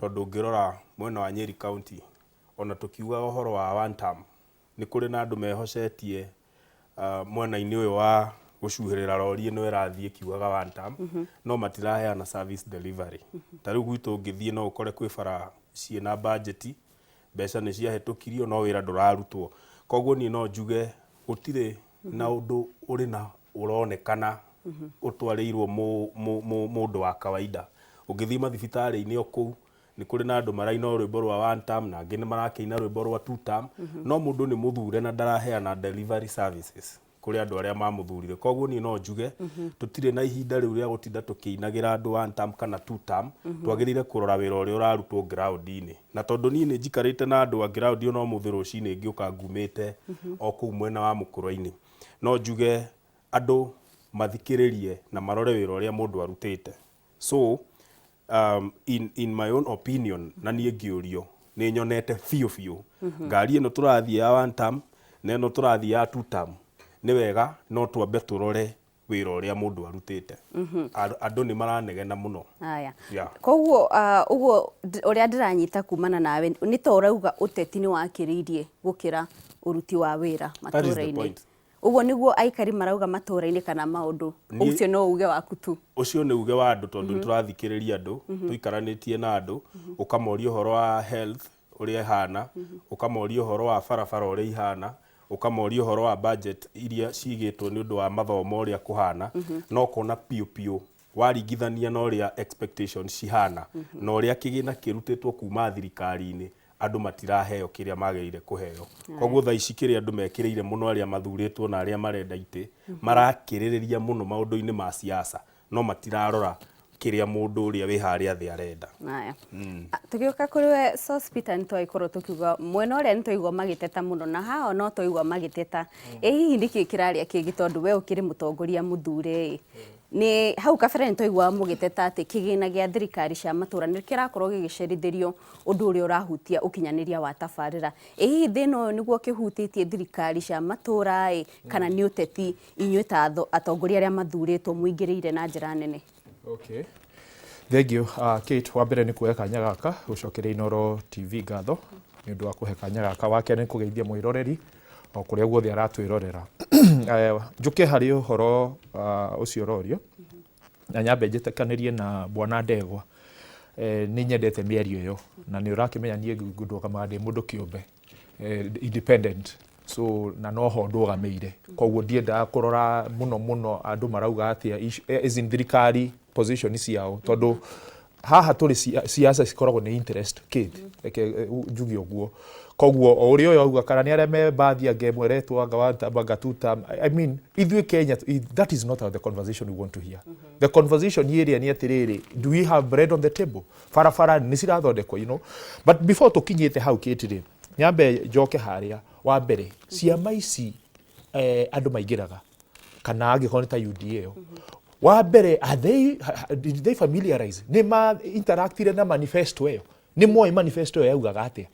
tondũ ũngĩrora mwena wa Nyeri County, ona tũkiugaga ũhoro wa one term, nĩ kũrĩ na andũ mehocetie mwena-inĩ ũyũ wa gũcuhĩrĩra rori ĩno ĩrathiĩ ĩkiugaga one term, no matiraheana service delivery. Ta rĩu gwitũ ũngĩthiĩ no ũkore kwĩ bara ciĩna budget, mbeca nĩ ciahĩtũkirio no wĩra ndũrarutwo. Koguo niĩ no njuge gũtirĩ na ũndũ ũrĩ na ũronekana ũtwarĩirwo mũndũ wa kawaida. Ũngĩthiĩ mathibitarĩ-inĩ o kũu nĩ kũrĩ na andũ maraina rwĩmbo rwa one term na angĩ nĩ marakĩina rwĩmbo rwa two term, no mũndũ nĩ mũthure na ndaraheana delivery services kũrĩ andũ arĩa mamũthurire. Koguo niĩ no njuge tũtirĩ na ihinda rĩu rĩa gũtinda tũkĩinagĩra andũ one term kana two term, twagĩrĩire kũrora wĩra ũrĩa ũrarutwo ground-inĩ. Na tondũ niĩ nĩ njikarĩte na andũ a ground ona ũmũthĩ rũcinĩ ngĩũka ngumĩte o kũu mwena wa Mũkũrwe-inĩ, no njuge andũ mathikĩrĩrie na marore wĩra ũrĩa mũndũ arutĩte. So in my own opinion, na niĩ ngĩũrio nĩ nyonete biũ biũ ngari ĩno tũrathiĩ ya one term na ĩno tũrathiĩ ya two term nĩ wega, no twambe tũrore. Wĩra ũrĩa mũndũ arutĩte. Andũ nĩ maranegena mũno. Haya. Yeah. Koguo ũguo ũrĩa ndĩranyita kumana nawe nĩ ta ũrauga ũteti nĩ wakĩrĩirie gũkĩra ũruti wa wĩra That is the matũũra-inĩ. Point. Ũguo nĩguo aikari marauga matũũra-inĩ kana maũndũ? Ũcio no uge waku tu? Ũcio nĩ uge wa andũ, tondũ nĩ tũrathikĩrĩria andũ, tũikaranĩtie na andũ, ũkamoria ũhoro wa health ũrĩa ĩhana, ũkamoria ũhoro wa barabara ũrĩa ihana, ũkamoria ũhoro wa budget iria cigĩtwo nĩ ũndũ wa mathomo ũrĩa kũhana, na ũkona piũ piũ waringithania na ũrĩa expectations cihana na ũrĩa kĩgĩna kĩrutĩtwo kuma thirikari-inĩ, andũ matiraheo kĩrĩa magĩrĩire kũheo. Koguo thaa ici kĩrĩa andũ mekĩrĩire mũno, arĩa mathurĩtwo na arĩa marenda itĩ, marakĩrĩrĩria mũno maũndũ-inĩ ma siasa, no matirarora kĩrĩa mũndũ ũrĩa wĩ harĩa thĩ arenda. Haya. Tũgĩũka kũrĩ we Sospeter, nĩ twagĩkorwo tũkiuga mwena ũrĩa nĩ twaigua magĩteta mũno, na haha no twaigua magĩteta. Ĩ hihi nĩkĩ kĩrarĩa kĩngĩ, tondũ we ũkĩrĩ mũtongoria mũthure ĩ? Nĩ hau kabere nĩ twaiguaga mũgĩteta atĩ kĩgĩna gĩa thirikari cia matũra nĩ kĩrakorwo gĩgĩcerithĩrio, ũndũ ũrĩa ũrahutia ũkinyanĩria wa tabarĩra. Ĩ hihi thĩna ũyũ nĩguo ũkĩhutĩtie thirikari cia matũra ĩ, kana nĩ ũteti inyuĩ ta atongoria arĩa mathurĩtwo mũingĩrĩire na njĩra nene? Okay. Thank you. Kate, wa mbere nĩ kuoya kanya gaka gũcokeria Inooro TV ngatho nĩ ũndũ wa kũhe kanya gaka. Wa kerĩ nĩ kũgeithia mwĩroreri o kũrĩa guothe aratwĩrorera. Njũke harĩ ũhoro ũcio ũrorio na nyambe njĩtĩkanĩrie na bwana Ndegwa. Nĩ nyendete mĩario ĩyo na nĩ ũrakĩmenya niĩ ndũgamaga ndĩ mũndũ kĩũmbe, independent, so na noho ndũgamĩire, koguo ndiendaga kũrora mũno mũno andũ marauga atĩa as in thirikari position ciao, tondũ haha tũrĩ siasa cikoragwo nĩ interest. Kate, reke njuge ũguo. Koguo o ũrĩa ũyũ auga, kana nĩ arĩa me mbathi anga ĩmwe ĩretwo anga one term, anga two term, I mean, ithuĩ Kenya, that is not the conversation we want to hear. The conversation ĩrĩa nĩ atĩrĩrĩ, do we have bread on the table? Barabara nĩ cirathondekwo? But before tũkinyĩte hau, Kate rĩ, nyambe njoke harĩa wa mbere, ciama ici andũ maingĩraga, kana angĩkorwo nĩ ta UDA ĩyo, wa mbere, are they did they familiarize, nĩ ma interactire na manifesto ĩyo? Nĩ moĩ manifesto ĩyo yaugaga atĩa?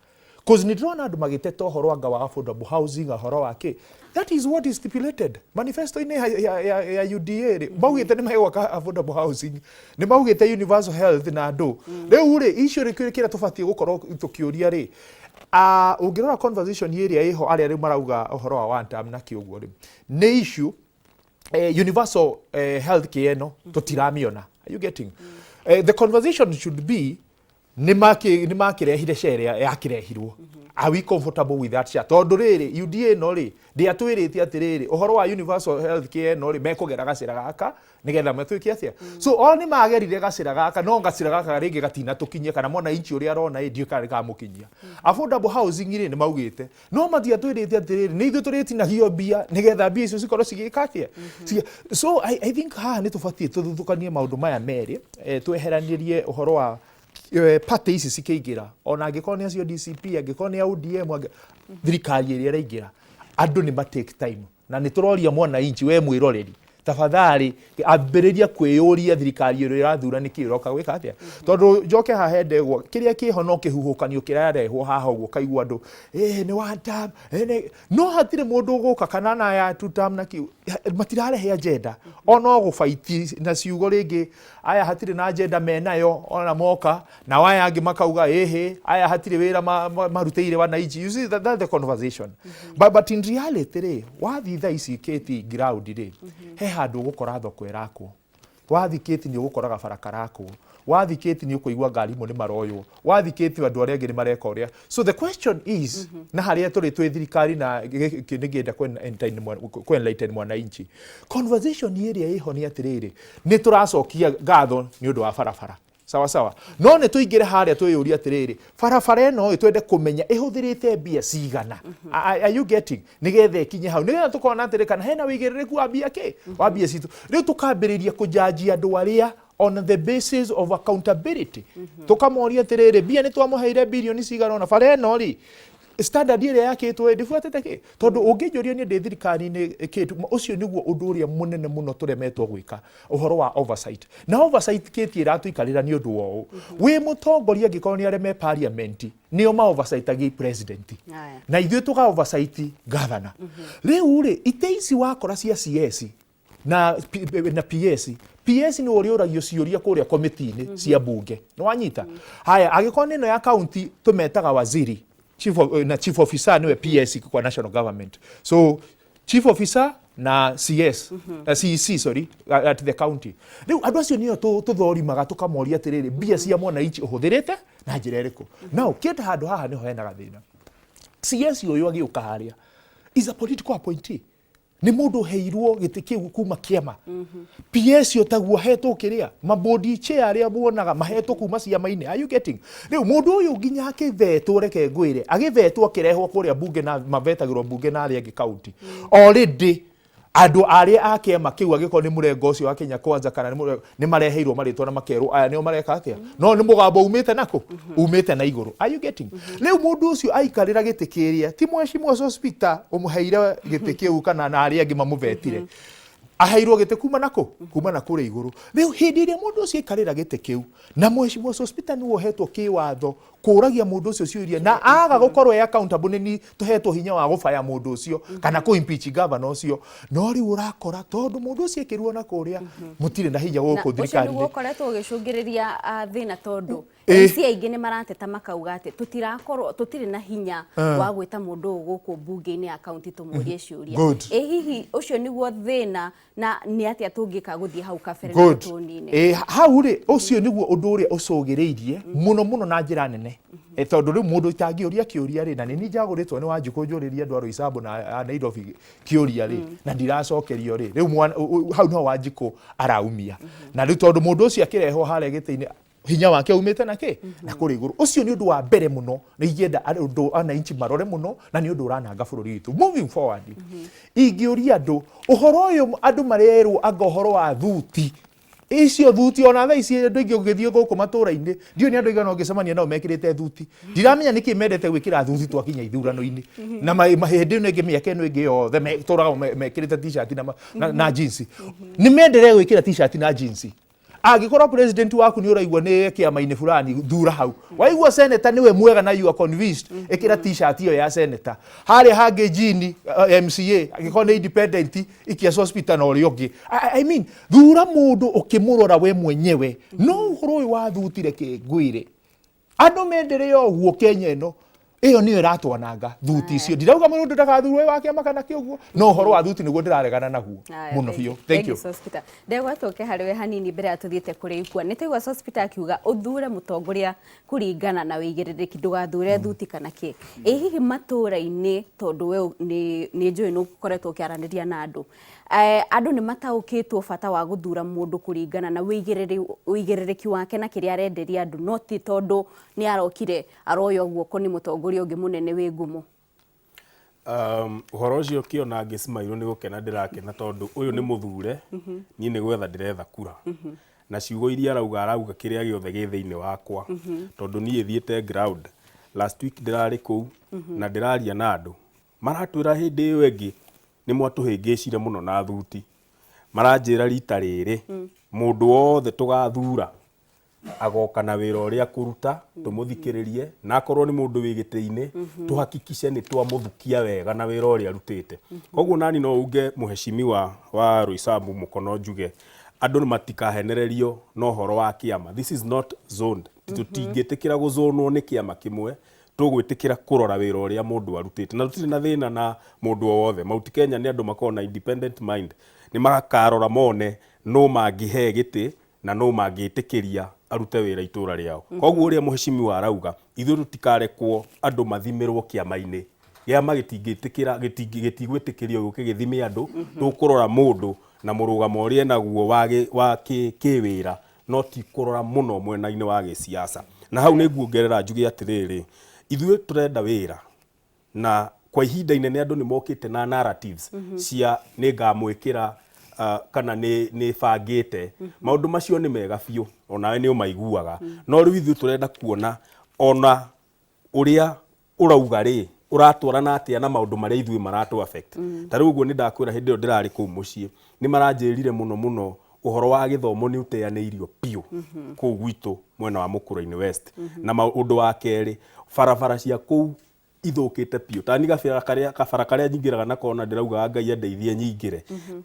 Cause nĩ ndĩrona andũ magĩteta ũhoro anga wa affordable housing, ũhoro wa kĩ. That is what is stipulated manifesto-inĩ ya UDA rĩ. Maugĩte nĩ megwaka affordable housing, nĩ maugĩte universal health na andũ rĩu rĩ icio rĩ kĩrĩa tũbatiĩ gũkorwo tũkĩũria rĩ, ũngĩrora conversation ĩrĩa ĩho, arĩa rĩu marauga ũhoro wa one term na kĩ ũguo rĩ, nĩ issue universal health care ĩno tũtiramiona. Are you getting? The conversation should be nĩ makĩrehire share yakĩrehirwo, are we comfortable with that share? Tondũ rĩrĩ, UDA ĩno rĩ, ndĩatwĩrĩte atĩrĩrĩ, ũhoro wa universal health care ĩno rĩ, mekũgera gacĩra gaka nĩgetha matuĩke atĩa. So o nĩ magerire gacĩra gaka, no gacĩra gaka rĩngĩ gatinatũkinyia, kana mwananchi ũrĩa arona ĩ, ndiũĩ kana nĩkamũkinyia. Affordable housing rĩ, nĩ maugĩte, no matiatwĩrĩte atĩrĩrĩ, nĩ ithuĩ tũrĩtinagio mbia nĩgetha mbia icio cikorwo cigĩka atĩa. So I think haha nĩ tũbatiĩ tũthuthũkanie maũndũ maya merĩ, tweheranĩrie ũhoro wa party ici cikĩingĩra, ona angĩkorwo nĩ acio DCP, angĩkorwo nĩ a ODM, thirikari ĩrĩa ĩraingĩra, andũ nĩ ma take time. Na nĩ tũroria mwananchi, we mwĩroreri, tafadhali ambĩrĩria kwĩyũria thirikari ĩrĩa ĩrathura nĩkĩ ĩroka gwĩka atĩa. Tondũ njoke haha he Ndegwa, kĩrĩa kĩho no kĩhuhũkanio kĩrarehwo haha ũguo, kaigua andũ nĩ one term, no hatirĩ mũndũ ũgũka kana na ya two term na kĩu matirarehe agenda, ono gũbaiti na ciugo rĩngĩ. Aya hatirĩ na agenda menayo ona moka, nao aya angĩ makauga ĩhĩ, aya hatirĩ wĩra marutĩire wananchi. You see, that's the conversation. But in reality rĩ, wathiĩ thaa ici kĩti ground rĩ, he handũ ũgũkora thoko ĩrakwo. Wathiĩ kĩti nĩ ũgũkora gabara karakwo. Wathiĩ kĩti nĩ ũkũigua ngari imwe nĩ maroywo. Wathiĩ kĩti andũ arĩa angĩ nĩ mareka ũrĩa. So the question is, na harĩa tũrĩ twĩ thirikari na nĩngĩenda kũ enlighten mwananchi, conversation ĩrĩa ĩho nĩ atĩrĩrĩ, nĩ tũracokia ngatho nĩ ũndũ wa barabara, sawa sawa, no nĩ tũingĩre harĩa twĩyũrie atĩrĩrĩ, barabara ĩno ĩ, twende kũmenya ĩhũthĩrĩte mbia cigana. Are you getting? Nĩgetha ĩkinye hau, nĩgetha tũkona atĩrĩ kana hena wĩigĩrĩrĩku wa mbia kĩ wa mbia citũ. Rĩu tũkambĩrĩria kũjanjia andũ arĩa on the basis of accountability, tũkamoria atĩrĩrĩ, mbia nĩ twamũheire birioni cigana ũna, bara ĩno rĩ, standard ĩrĩa yakĩtwo ĩ, ndĩbuatĩte kĩ? Tondũ ũngĩnjũria niĩ ndĩ thirikari-inĩ kĩtu, ũcio nĩguo ũndũ ũrĩa mũnene mũno tũremetwo gwĩka, ũhoro wa oversight. Na oversight kĩti ĩratũikarĩra nĩ ũndũ wa ũũ, wĩ mũtongoria, angĩkorwo nĩ arĩa me parliament nĩo ma oversightagia president, na ithuĩ tũka oversight governor. Rĩu rĩ, ite ici wakora cia CS na, P- na PS PS nĩ ũrĩa ũragio ciũria kũrĩa komiti-inĩ cia bunge nĩ wanyita haya angĩkorwo nĩ ĩno ya county tũmetaga waziri chief of, na chief officer nĩwe PS kwa national government so chief officer na CS na CEC sorry at the county rĩu andũ acio nĩo tũthorimaga tũkamoria atĩrĩrĩ mbia cia mwananchi ũhũthĩrĩte na njĩra ĩrĩkũ now kĩenda handũ haha nĩho hena gathĩna CS ũyũ agĩũka harĩa is a political appointee nĩ mũndũ ũheirwo gĩtĩ kĩu kuma kĩama PS ũtaguo ahetwo kĩrĩa mabodi chair arĩa muonaga mahetwo kuma ciama-inĩ are you getting rĩu mũndũ ũyũ nginya akĩvetwo reke ngwĩre agĩvetwo akĩrehwo kũrĩa bunge na mavetagĩrwo bunge na arĩa angĩ county already andũ arĩa a kĩama kĩu angĩkorwo nĩ mũrengo ũcio wa Kenya Kwanza kana nĩ mũrengo nĩ mareheirwo marĩtwa na makerwo aya nĩo mareka atĩa no nĩ mũgambo umĩte nakũ umĩte na igũrũ are you getting rĩu mũndũ ũcio aikarĩra gĩtĩ kĩrĩa ti mheshimiwa Sospeter ũmũheire gĩtĩ kĩu kana na arĩa angĩ mamũvetire aheirwo gĩtĩ kuma nakũ kuma na kũrĩa igũrũ rĩu hĩndĩ ĩrĩa mũndũ ũcio aikarĩra gĩtĩ kĩu na mheshimiwa Sospeter nĩwe ũhetwo kĩwatho kũragia mũndũ ũcio ciũria na aga gũkorwo e accountable nĩ ni tũhetwo hinya wa gũbaya mũndũ ũcio kana kũ impeach governor ũcio no rĩu ũrakora tondũ mũndũ ũcio ekĩrwo na kũrĩa mũtirĩ na hinya Na gũkũ ũcio nĩguo thirikari-inĩ ũkoretwo ũgĩcũngĩrĩria thĩna tondũ Ĩ. MC aingĩ nĩ marateta makauga atĩ tũtirakorwo tũtirĩ na hinya wa gwĩta mũndũ ũyũ gũkũ mbunge-inĩ ya kaunti tũmũrie ciũria Good. ĩ hihi ũcio nĩguo thĩna na nĩ atĩa tũngĩka gũthiĩ hau kabere na Good. tũnine Ĩ, hau rĩ ũcio nĩguo ũndũ ũrĩa ũcũgĩrĩirie mũno mũno na njĩra nene Ĩ, tondũ rĩu mũndũ itangĩũria kĩũria rĩ na nĩ niĩ njagũrĩtwo nĩ Wanjikũ njũrĩrie andũ a Roysambu na a Nairobi kĩũria rĩ na ndiracokerio rĩ rĩu hau niho Wanjikũ araumia na rĩu tondũ mũndũ ũcio akĩrehwo harĩa gĩtĩ-inĩ hinya wake umĩte na kĩ na kũrĩa igũrũ ũcio nĩ ũndũ wa mbere mũno nĩ ingĩenda andũ ananchi marore mũno na nĩ ũndũ ũrananga bũrũri witũ moving forward ingĩũria andũ ũhoro ũyũ andũ marerwo anga ũhoro wa thuti icio thuti ona thaa ici andũ aingĩ ũngĩthiĩ gũkũ matũra-inĩ ndiũĩ nĩ andũ aigana ũngĩcemania nao mekĩrĩte thuti ndiramenya nĩkĩ mendete gwĩkĩra thuti twakinya ithurano-inĩ na hĩndĩ ĩno ĩngĩ mĩaka ĩno ĩngĩ yothe tũraga mekĩrĩte t-shirt na jeans nĩ mendere gwĩkĩra t-shirt na jeans angĩkorwo president waku nĩ ũraigua nĩ kĩama-inĩ fulani thura hau waigua senator nĩwe mwega na you are convinced ĩkĩra t-shirt ĩyo ya senator harĩa hangĩ jini MCA angĩkorwo nĩ independent ikia Sospeter na ũrĩa ũngĩ I mean thura mũndũ ũkĩmũrora we mwenyewe no ũhoro ũyũ wa thuti reke ngwĩre andũ mendere ũguo Kenya ĩno ĩyo nĩyo ĩratwananga thuti icio ndirauga mũndũ ndagathurwo wĩ wa kĩama kana kĩ ũguo no ũhoro wa thuti nĩguo ndĩraregana naguo mũno biũ thank you Sospeter. Ndegwa tũke harĩ we hanini mbere ya tũthiĩte kũrĩ ikua nĩ twaigua Sospeter akiuga ũthure mũtongoria kũringana na wĩigĩrĩrĩki ndũgathure thuti kana kĩ ĩ hihi matũra-inĩ tondũ we nĩ njũĩ nĩ ũkoretwo ũkĩaranĩria na andũ andũ nĩ mataũkĩtwo bata wa gũthura mũndũ kũringana na wĩigĩrĩrĩki wake na kĩrĩa arenderia andũ no ti tondũ nĩ arokire aroywo guoko nĩ mũtongoria ũngĩ mũnene wĩ ngumo Ũhoro ũcio ũkĩona ngĩcimairwo nĩ gũkena ndĩrakena tondũ ũyũ nĩ mũthure niĩ nĩ gwetha ndĩretha kura na ciugo iria arauga arauga kĩrĩa gĩothe gĩ thĩinĩ wakwa tondũ niĩ thiĩte ground last week ndĩrarĩ kũu na ndĩraria na andũ maratwĩra hĩndĩ ĩyo ĩngĩ nĩ mwatũhĩngĩcire mũno na thuti maranjĩra rita rĩrĩ mũndũ wothe tũgathura agoka na wĩra ũrĩa kũruta tũmũthikĩrĩrie na akorwo nĩ mũndũ wĩ gĩtĩ-inĩ tũhakikice nĩ twamũthukia wega na wĩra ũrĩa arutĩte koguo nani no uge mũheshimiwa wa Roysambu mũkono njuge andũ matikahenererio na ũhoro wa kĩama this is not zoned tũtingĩtĩkĩra gũzonwo nĩ kĩama kĩmwe tũgwĩtĩkĩra kũrora wĩra ũrĩa mũndũ arutĩte na tũtirĩ na thĩna na mũndũ o wothe Mount Kenya nĩ andũ makoragwo na independent mind nĩ makarora mone no mangĩhe gĩtĩ na no mangĩtĩkĩria arute wĩra itũra rĩao koguo ũrĩa mũheshimiwa arauga ithuĩ tũtikarekwo andũ mathimĩrwo kĩama-inĩ kĩama gĩtingĩtĩkĩra gĩtigwĩtĩkĩrio gĩũke gĩthime andũ tũkũrora mũndũ na mũrũgamo ũrĩa enaguo wa kĩwĩra no ti kũrora mũno mwena-inĩ wa gĩsiasa na hau nĩ nguongerera njuge atĩrĩrĩ ithuĩ tũrenda wĩra na kwa ihinda inene andũ nĩ mokĩte na narratives cia nĩ ngamwĩkĩra kana nĩ bangĩte maũndũ macio nĩ mega biũ onawe nĩ ũmaiguaga no rĩu ithuĩ tũrenda kuona ona ũrĩa ũrauga rĩ ũratwarana atĩa na maũndũ marĩa ithuĩ maratũ affect ta rĩu ũguo nĩ ndakwĩra hĩndĩ ĩyo ndĩrarĩ kũu mũciĩ nĩ maranjĩrire mũno mũno ũhoro wa gĩthomo nĩ ũteanĩirio biũ kũu gwitũ mwena wa Mũkũrũ-inĩ West na ũndũ wa kerĩ barabara cia kũu ithũkĩte biũ. Tani gabara karĩa kabara karĩa nyingĩraga nako na ndĩraugaga Ngai andeithie nyingĩre,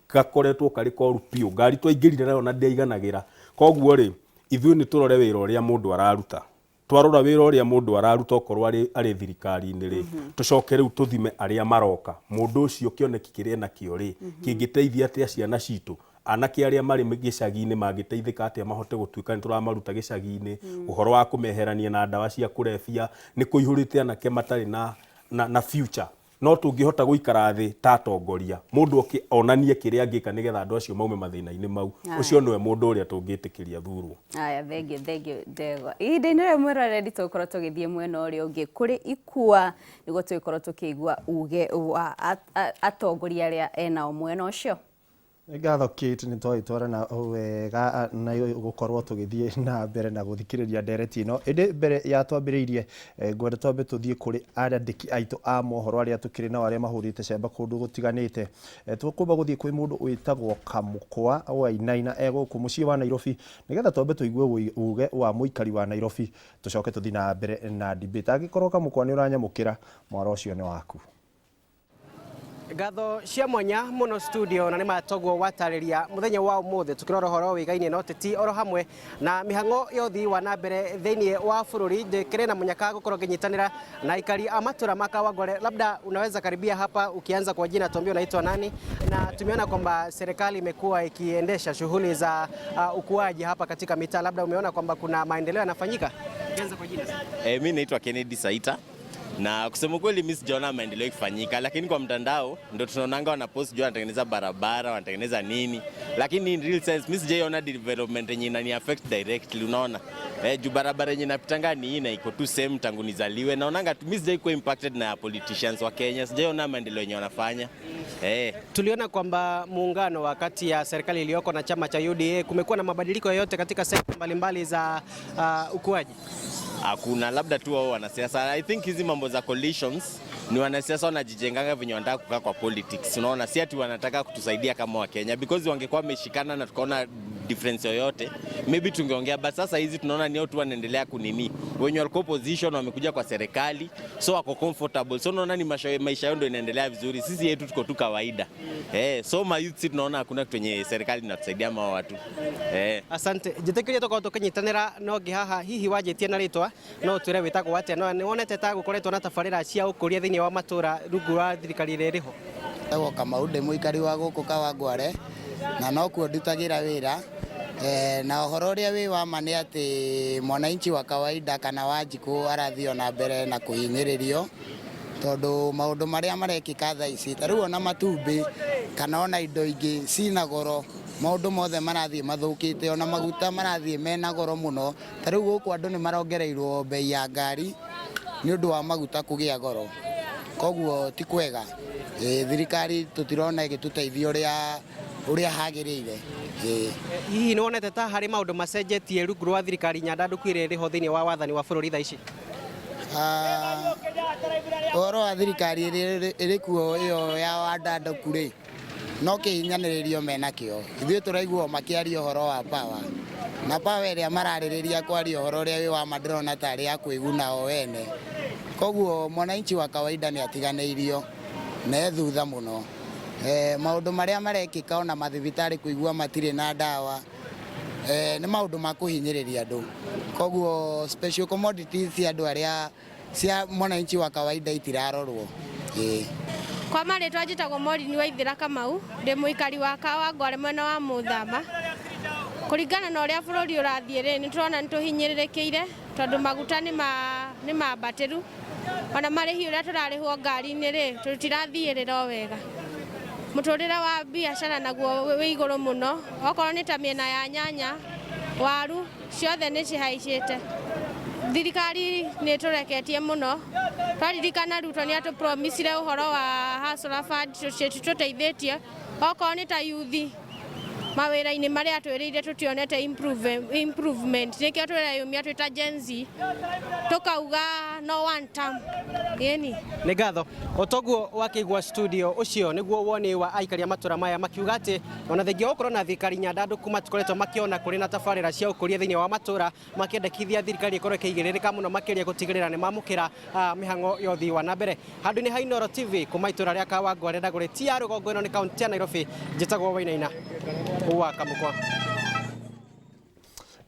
gakoretwo karĩ koru biũ. Ngari twaingĩrire nayo na ndĩaiganagĩra. Koguo rĩ, ithuĩ nĩ tũrore wĩra ũrĩa mũndũ araruta. Twarora wĩra ũrĩa mũndũ araruta okorwo arĩ arĩ thirikari-inĩ rĩ, tũcoke rĩu tũthime arĩa maroka. Mũndũ ũcio kĩoneki kĩrĩa enakĩo rĩ, kĩngĩteithia atĩa ciana citũ? Anake arĩa marĩ gĩcagi-inĩ mangĩteithĩka atĩa mahote gũtuĩka nĩ tũramaruta gĩcagi-inĩ? Ũhoro wa kũmeherania na ndawa cia kũrebia, nĩ kũihũrĩte anake matarĩ na, na, na future. No tũngĩhota gũikara thĩ ta atongoria, mũndũ oke onanie kĩrĩa angĩka nĩgetha andũ acio maume mathĩna-inĩ mau, ũcio nĩwe mũndũ ũrĩa tũngĩtĩkĩria athurwo. Aya, thengiũ, thengiũ Ndegwa. Ihinda-inĩ rĩrĩ mwĩroreri tũgũkorwo tũgĩthiĩ mwena ũrĩa ũngĩ kũrĩ Ikua nĩguo tũgĩkorwo tũkĩigua uge wa atongoria arĩa enao mwena ũcio. Nĩ ngatho Kate, nĩ twagĩtwarana wega na gũkorwo tũgĩthiĩ na mbere na gũthikĩrĩria ndereti ĩno. Ĩndĩ mbere ya twambĩrĩirie, ngwenda twambe tũthiĩ kũrĩ andĩki aitũ a mohoro arĩa tũkĩrĩ nao arĩa mahũrĩte cemba kũndũ gũtiganĩte. Tũkwamba gũthiĩ kwĩ mũndũ wĩtagwo Kamũkwa Wainaina e gũkũ mũciĩ wa Nairobi, nĩgetha twambe tũigue uge wa mũikari wa Nairobi, tũcoke tũthiĩ na mbere na debate. Angĩkorwo Kamũkwa nĩ ũranyamũkĩra, mwaro ũcio nĩ waku. Ngatho cia mwanya muno studio na nĩ matoguo watarĩria mũthenya wa ũmũthĩ tukĩrora ũhoro wĩgainie na ũteti oro hamwe na mĩhang'o ya ũthii wa na mbere thĩinĩ wa bũrũri. Ndĩkĩrĩ na mũnyaka gũkorwo ngĩnyitanĩra na aikari a matũra ma Kawangware. Labda unaweza karibia hapa ukianza kwa jina, tuambie unaitwa nani, na tumeona kwamba serikali imekuwa ikiendesha shughuli za ukuaji hapa katika mitaa, labda umeona kwamba kuna maendeleo yanafanyika. Ukianza kwa jina. Mimi naitwa Kennedy Saita. Na kusema kweli mimi sijaona maendeleo ikifanyika, lakini kwa mtandao ndo tunaonanga wanapost juu wanatengeneza barabara, wanatengeneza nini, lakini in real sense mimi sijaiona development yenye inani affect directly, unaona juu barabara yenye napitanga ni hii na iko tu same tangu nizaliwe. Naonanga tu mimi sijai kuwa impacted na politicians wa Kenya, sijaiona maendeleo yenye wanafanya. Tuliona kwamba muungano wa kati ya serikali iliyoko na chama cha UDA, kumekuwa na mabadiliko yoyote katika sekta mbalimbali za ukuaji? Hakuna, labda tu wao wanasiasa. I think hizi mambo za coalitions ni wanasiasa wanajijenganga venye wanataka kukaa kwa politics. Unaona, si ati wanataka kutusaidia kama Wakenya, because wangekuwa wameshikana na tukaona difference yoyote maybe tungeongea, but sasa hizi tunaona ni watu wanaendelea kunini, wenye walikuwa opposition wamekuja kwa serikali, so wako comfortable, so unaona ni maisha yao ndio inaendelea vizuri, sisi yetu tuko tu kawaida. So ma youth si tunaona hakuna kitu yenye serikali inatusaidia ama watu. Asante. Njĩtĩkĩrie tũkorwo tũkĩnyitanĩra na ũngĩ haha, hihi wanjĩtie na rĩtwa no ũtwĩre wĩtagwo atĩa, no nĩ wonete ta gũkoretwo na tabarĩra cia ũkũria thĩinĩ wa matũra rungu rwa thirikari ĩrĩa ĩrĩ ho? Etagwo Kamau, ndĩ mũikari wa gũkũ Kawangware na nokuo ndutagĩra wĩra. Na ũhoro ũrĩa wĩ wa ma nĩ atĩ mwananchi wa kawaida kana wa njikũ arathiĩ ona mbere na kũhinyĩrĩrio, tondũ maũndũ marĩa marekĩka thaa ici ta rĩu ona matumbĩ kana ona indo ingĩ cina goro, maũndũ mothe marathiĩ mathũkĩte, ona maguta marathiĩ mena goro mũno. Ta rĩu gũkũ andũ nĩ marongereirwo bei ya ngari nĩ ũndũ wa maguta kũgĩa goro, koguo ti kwega. Thirikari tũtirona ĩgĩtũteithia ũrĩa hagĩrĩire. Hihi nĩ wonete ta harĩ maũndũ macenjetie rungu rwa thirikari nyandandũku ĩrĩa ĩrĩ ho thĩinĩ wa wathani wa bũrũri thaa ici? Ũhoro wa thirikari ĩrĩa ĩrĩ kuo ĩyo ya wandandũku rĩ, no kĩhinyanĩrĩrio menakĩo. Ithuĩ tũraigua makĩaria ũhoro wa power, na power ĩrĩa mararĩrĩria kwaria ũhoro ũrĩa wĩ wa ma ndĩrona tarĩ ya kwĩguna o ene. Koguo mwananchi wa kawaida nĩ atiganĩirio na e thutha mũno. Maũndũ marĩa marekĩka ona mathibitarĩ kũigua matirĩ na ndawa, nĩ maũndũ ma kũhinyĩrĩria andũ. Koguo special commodities cia andũ arĩa cia mwananchi wa kawaida itirarorwo. Kwa marĩtwa njĩtagwo Maureen Waithĩra Kamau, ndĩ mũikari wa Kawangware mwena wa Mũthama. Kũringana na ũrĩa bũrũri ũrathiĩ rĩ, nĩ tũrona nĩ tũhinyĩrĩrĩkĩire tondũ maguta nĩ mambatĩru, ona marĩhi ũrĩa tũrarĩhwo ngari-inĩ rĩ, tũtirathiĩrĩra o wega. Mũtũrĩre wa biacara naguo wĩ igũrũ mũno, okorwo nĩ ta mĩena ya nyanya, waru, ciothe nĩ cihaicĩte. Thirikari nĩ ĩtũreketie mũno. Twaririkana Ruto nĩ atũpromisire ũhoro wa Hustler Fund, tũteithĩtie. Okorwo nĩ ta yuthi, Mawĩra-inĩ marĩa atwĩrĩire tũtionete improvement, nĩkĩo twĩreyumia twĩ ta Gen Z tũkauga no one term. Ĩni. Nĩ ngatho. O toguo wakĩigua studio, ũcio nĩguo woni wa aikari a matũra maya makiuga atĩ ona thengia wa gũkorwo na thirikari nyandandũku matikoretwo makĩona kũrĩ na tabarĩra cia ũkũria thĩinĩ wa matũra, makĩendekithia thirikari ĩkorwo ĩkĩigĩrĩrĩka mũno makĩria gũtigĩrĩra nĩ mamũkĩra mĩhang'o ya ũthii wa na mbere. Handũ-inĩ ha Inooro TV kuma itũra rĩa Kawangware Ndagũrĩ ya rũgongo, ĩno nĩ kaunti ya Nairobi, njĩtagwo Wainaina wa Kamũkwa.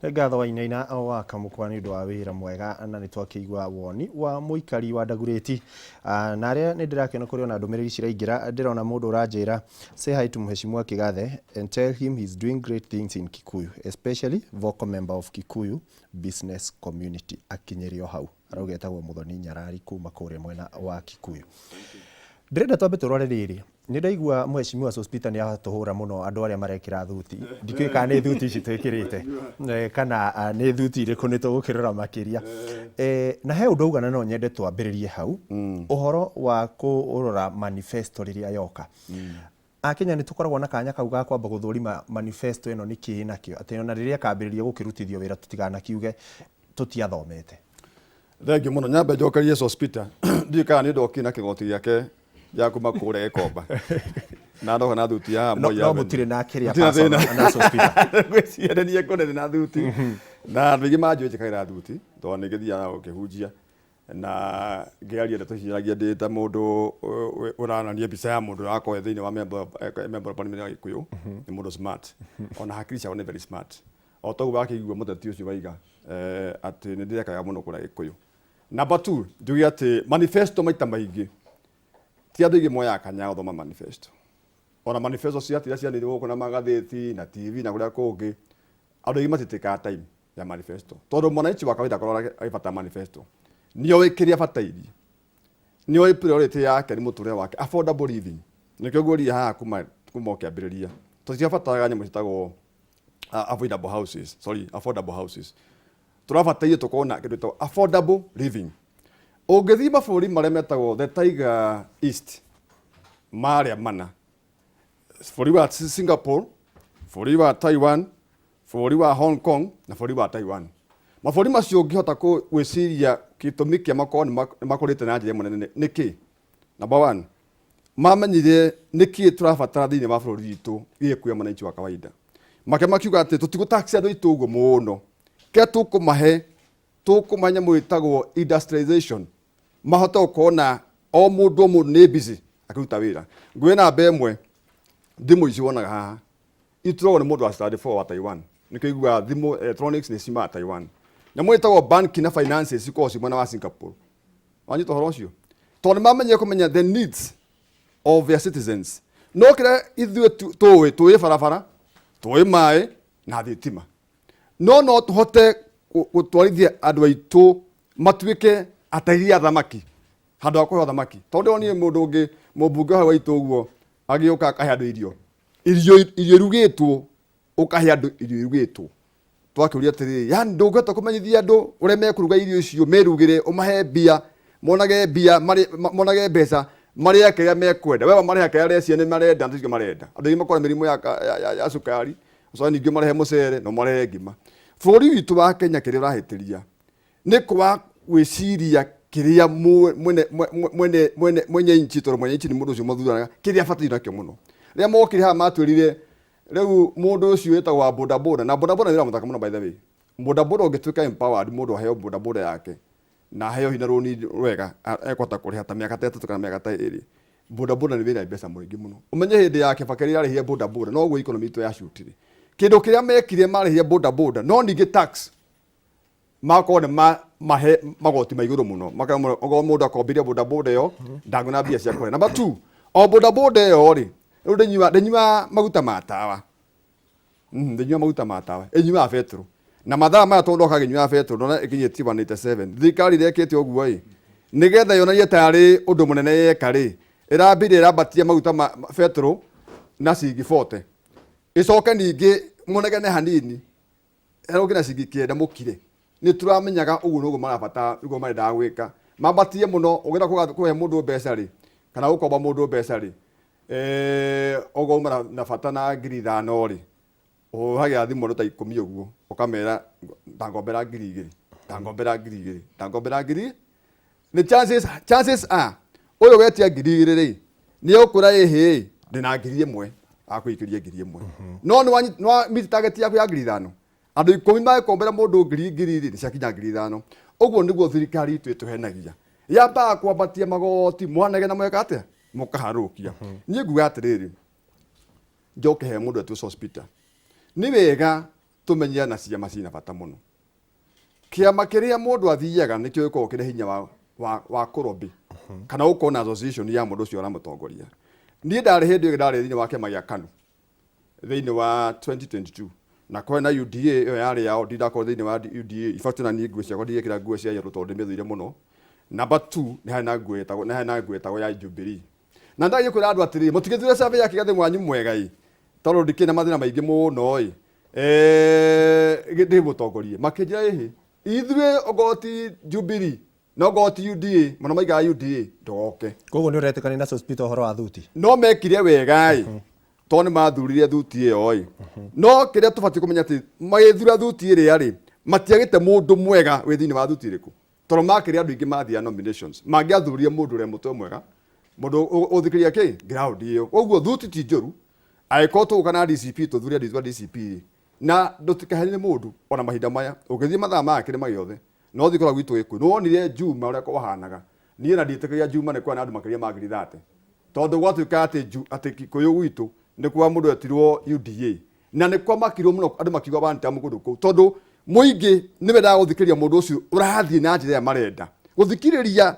Nĩ ngatho Wainaina wa Kamũkwa nĩ ũndũ wa wĩra mwega, na nĩ twakĩigua woni wa mũikari wa Ndagurĩti. Na arĩa nĩ ndĩrakĩona kũrĩ ona ndũmĩrĩri ciraingĩra, ndĩrona mũndũ ũranjĩra, "Say hi to Mheshimiwa Kigathe and tell him he's doing great things in Kikuyu, especially vocal member of Kikuyu business community." Akinyĩrio hau arauga etagwo Muthoni Nyarari kuma kũrĩa mwena wa Kikuyu. Ndĩrenda twambe tũrore rĩrĩ, nĩ ndaigua Mheshimiwa Sospeter nĩ atũhũra mũno andũ arĩa marekĩra thuti. Ndikĩũĩ kana nĩ thuti ici twĩkĩrĩte kana nĩ thuti irĩkũ, nĩ tũgũkĩrora makĩria. Na he ũndũ auga na no nyende twambĩrĩrie hau, ũhoro wa kũrora manifesto rĩrĩa yoka. Akenya nĩ tũkoragwo na kanya kau ga kwamba gũthũrima manifesto ĩno nĩ kĩĩ nakĩo, atĩ ona rĩrĩa kambĩrĩria gũkĩrutithio wĩra tũtiganakiuge tũtiathomete. Thengiũ mũno. Nyambe njokerie Sospeter, ndiũĩ kana nĩ ndokire na kĩgoti gĩake gĩa kuma kũrĩa Gĩkomba na ndoka na thuti ya Moi no Avenue. Mũtirĩ na kĩrĩa Mũtirĩ na thĩna. Personal na Sospeter. Ngwĩciria nĩ kũnene na thuti, na andũ aingĩ manjũĩ njĩkagĩra thuti tondũ nĩ ngĩthiaga gũkĩhunjia na ngĩaria ndeto ici ndĩ ta mũndũ ũranania mbica ya mũndũ ũrakorwo thĩinĩ wa member of parliament ya Gĩkũyũ, nĩ mũndũ smart, ona hakiri ciao nĩ very smart. O toguo wakĩigua mũteti ũcio waiga atĩ nĩ ndĩrekaga mũno kũrĩa Gĩkũyũ. Number two, njuge atĩ manifesto maita maingĩ ti andũ aingĩ moyaga kanya gũthoma manifesto. Ona manifesto cia tiria cianĩrĩrwo gũkũ na magathĩti na TV na kũrĩa kũngĩ, andũ aingĩ matitĩkaga time ya manifesto, tondũ mwananchi wa kawaida akoragwo agĩbatara manifesto nĩoĩ kĩrĩa abatairie, nĩoĩ priority yake nĩ mũtũrĩre wake, affordable living. Nĩkĩo ngũria haha kuma ũkĩambĩrĩria, tũtiabataraga nyamũ ciĩtagwo avoidable houses, sorry, affordable houses. Tũrabataire tũkorwo na kĩndũ gĩtagwo affordable living. Ũngĩthiĩ mabũrũri marĩa metagwo the Tiger East marĩa mana, bũrũri wa Singapore, bũrũri wa Taiwan, bũrũri wa Hong Kong na bũrũri wa Taiwan, mabũrũri macio ũngĩhota gwĩciria gĩtũmi kĩa makorwo nĩ makũrĩte na njĩra ĩmwe nene nĩ kĩ? Number one, mamenyire nĩkĩ tũrabatara thĩinĩ wa bũrũri witũ gĩkuya mwananchi wa kawaida. Make makiuga atĩ tũtigũ-tax andũ aitũ ũguo mũno, kĩrĩa tũkũmahe, tũkũmahe nyamũ ĩtagwo industrialization, mahote gũkorwo na o mũndũ o mũndũ nĩ busy akĩruta wĩra. Ngwĩre namba ĩmwe, thimũ ici wonaga haha ituragwo nĩ mũndũ wa standard 4 wa Taiwan. Nĩkĩo iguaga thimũ electronics nĩ ciumaga Taiwan. Nyamũ ĩtagwo banking na finances cikoragwo ci mwena wa Singapore. Wanyita ũhoro ũcio? Tondũ nĩ mamenyire kũmenya the needs of their citizens. No kĩrĩa ithuĩ tũĩ, tũĩ barabara, tũĩ maĩ na thitima, no no tũhote gũtwarithia andũ aitũ matuĩke ategi a thamaki handũ ha kũheo thamaki, tondũ ndĩronire mũndũ ũngĩ mũmbunge hau waitũ ũguo agĩũka akahe andũ irio, irio irugĩtwo, ũkahe andũ irio irugĩtwo. Twakĩũria atĩrĩrĩ, yani ndũngĩhota kũmenyithia andũ ũrĩa mekũruga irio icio, merugĩre, ũmahe mbia, monage mbia, monage mbeca marĩe kĩrĩa mekwenda. We wamarĩha kĩrĩa reciria nĩ marenda, na ticio marenda. Andũ aingĩ makoragwo na mĩrimũ ya cukari, ũcoke ningĩ ũmarehe mũcere na ũmarehe ngima. Bũrũri witũ wa Kenya kĩrĩa ũrahĩtĩria nĩ kwaga gwĩciria kĩrĩa mwene mwenye nchi, tondũ mwenye nchi nĩ mũndũ ũcio mathuranaga, kĩrĩa abataire nakĩo mũno. Rĩrĩa mokire haha matwĩrire rĩu mũndũ ũcio wĩtagwo wa bodaboda, na bodaboda nĩ wĩra mũthaka mũno by the way. Bodaboda ũngĩtuĩka empowered, mũndũ aheo bodaboda yake na aheo hinya rũni rwega ekũhota kũrĩha ta mĩaka ta 3 kana mĩaka ta 2, bodaboda nĩ wĩra mbeca mũingĩ mũno. Ũmenye hĩndĩ ya Kibaki rĩrĩa arĩhire bodaboda, noguo economy itũ yacutire. Kĩndũ kĩrĩa mekire, marĩhire bodaboda, no ningĩ tax makorwo nĩ mahe magoti ma igũrũ mũno. Okorwo mũndũ akombire bodaboda ĩyo ndangĩona mbia cia kũrĩa. Number two, o bodaboda ĩyo rĩ, rĩu ndĩnyuaga maguta ma tawa. Ndĩnyuaga maguta ma tawa, ĩnyuaga betũrũ. Na mathaa maya tondũ akagĩnyuaga betũrũ, ndona ĩkinyĩtie 187. Thirikari ĩrekĩte ũguo ĩ, nĩgetha yonanie tarĩ ũndũ mũnene yeka rĩ, ĩrambire ĩrambatia maguta ma betũrũ na ciringi 40. Ĩcoke ningĩ mũnegene hanini, herũke na ciringi 9 mũkire. Nĩ tũramenyaga ũguo noguo marabatara, nĩguo marendaga gwĩka. Mambatie mũno, ũngĩenda kũhe mũndũ mbeca rĩ, kana gũkomba mũndũ mbeca rĩ, okorwo uma na bata na 5,000 rĩ, Ũhũragĩra thimũ andũ ta ikũmi ũguo, ũkamera ndangombera 2000, ndangombera 2000, ndangombera ngiri. Nĩ chances are ũyũ wetia 2000 rĩ, nĩ ũkwĩra ĩhĩ, ndĩna 1000, akũikĩrie 1000. No nĩ wa meet target yaku ya 5000. Andũ 10 magĩkombera mũndũ ngiri ngiri rĩ, nĩ ciakinya 5000. Ũguo nĩguo thirikari itũ ĩtũhenagia. Yambaga kwambatia magoti, mwanegena mweka atĩa? Mũkaharũkia. Niĩ nguga atĩrĩrĩ, njoke he mũndũ etwo Sospeter. Nĩ wega tũmenye na ciama ciĩna bata mũno. Kĩama kĩrĩa mũndũ athiaga nĩkĩo gĩkoragwo kĩrĩ hinya wa kũrobĩ kana gũkorwo na association ya mũndũ ũcio ũramũtongoria. Niĩ ndarĩ hĩndĩ ĩyo ndarĩ thĩinĩ wa kĩama gĩa KANU thĩinĩ wa 2022 na kwarĩ na UDA ĩyo yarĩ yao, ndindakorwo thĩinĩ wa UDA. In fact, ona niĩ nguo ciakwa ndigĩkĩra nguo cia yellow tondũ ndĩmĩthũire mũno. Number 2, nĩ harĩ na nguo ĩtagwo, nĩ harĩ na nguo ĩtagwo ya Jubilee. Na ndagĩthiĩ kwĩra andũ atĩrĩrĩ, mũtigĩthure survey ya Kĩgathĩ mwanyu mwega ĩ, tondũ ndikĩrĩ na mathĩna maingĩ mũno ĩ, ndĩmũtongorie. Makĩnjĩra ĩhĩ, ithuĩ okorwo ti Jubilee na okorwo ti UDA, mũno maigaga UDA, ndũgoke. Koguo nĩ ũretĩkania na Sospeter ũhoro wa thuti? No mekire wega ĩ, tondũ nĩ mathurire thuti ĩyo ĩ. No kĩrĩa tũbatiĩ kũmenya atĩ magĩthura thuti ĩrĩa rĩ, matiagĩte mũndũ mwega wĩ thĩinĩ wa thuti ĩrĩkũ. Tondũ makĩrĩ andũ aingĩ mathiaga nominations, mangĩathurire mũndũ ũrĩa mũtwe mwega, mũndũ ũthikĩrĩria kĩ ground ĩyo. Koguo thuti ti njũru, angĩkorwo tũgũka na DCP tũthure andũ aitũ a DCP rĩ, na ndũtikahenire mũndũ ona mahinda maya, ũngĩthiĩ mathaa maya kĩrĩma gĩothe, no ũthiĩ kũrĩa gwitũ Gĩkũyũ, nĩwonire Juma ũrĩa kwahanaga. Niĩ na ndiĩtĩkagia Juma nĩ kwarĩ na andũ makĩria ma ngiri thate. Tondũ gwatuĩka atĩ Kikuyu gwitũ nĩ kwa mũndũ wetirwo UDA. Na nĩ kwamakirwo mũno andũ makiuga one term kũndũ kũu tondũ mũingĩ nĩ wendaga gũthikĩrĩria mũndũ ũcio ũrathiĩ na njĩra ĩrĩa marenda gũthikĩrĩria,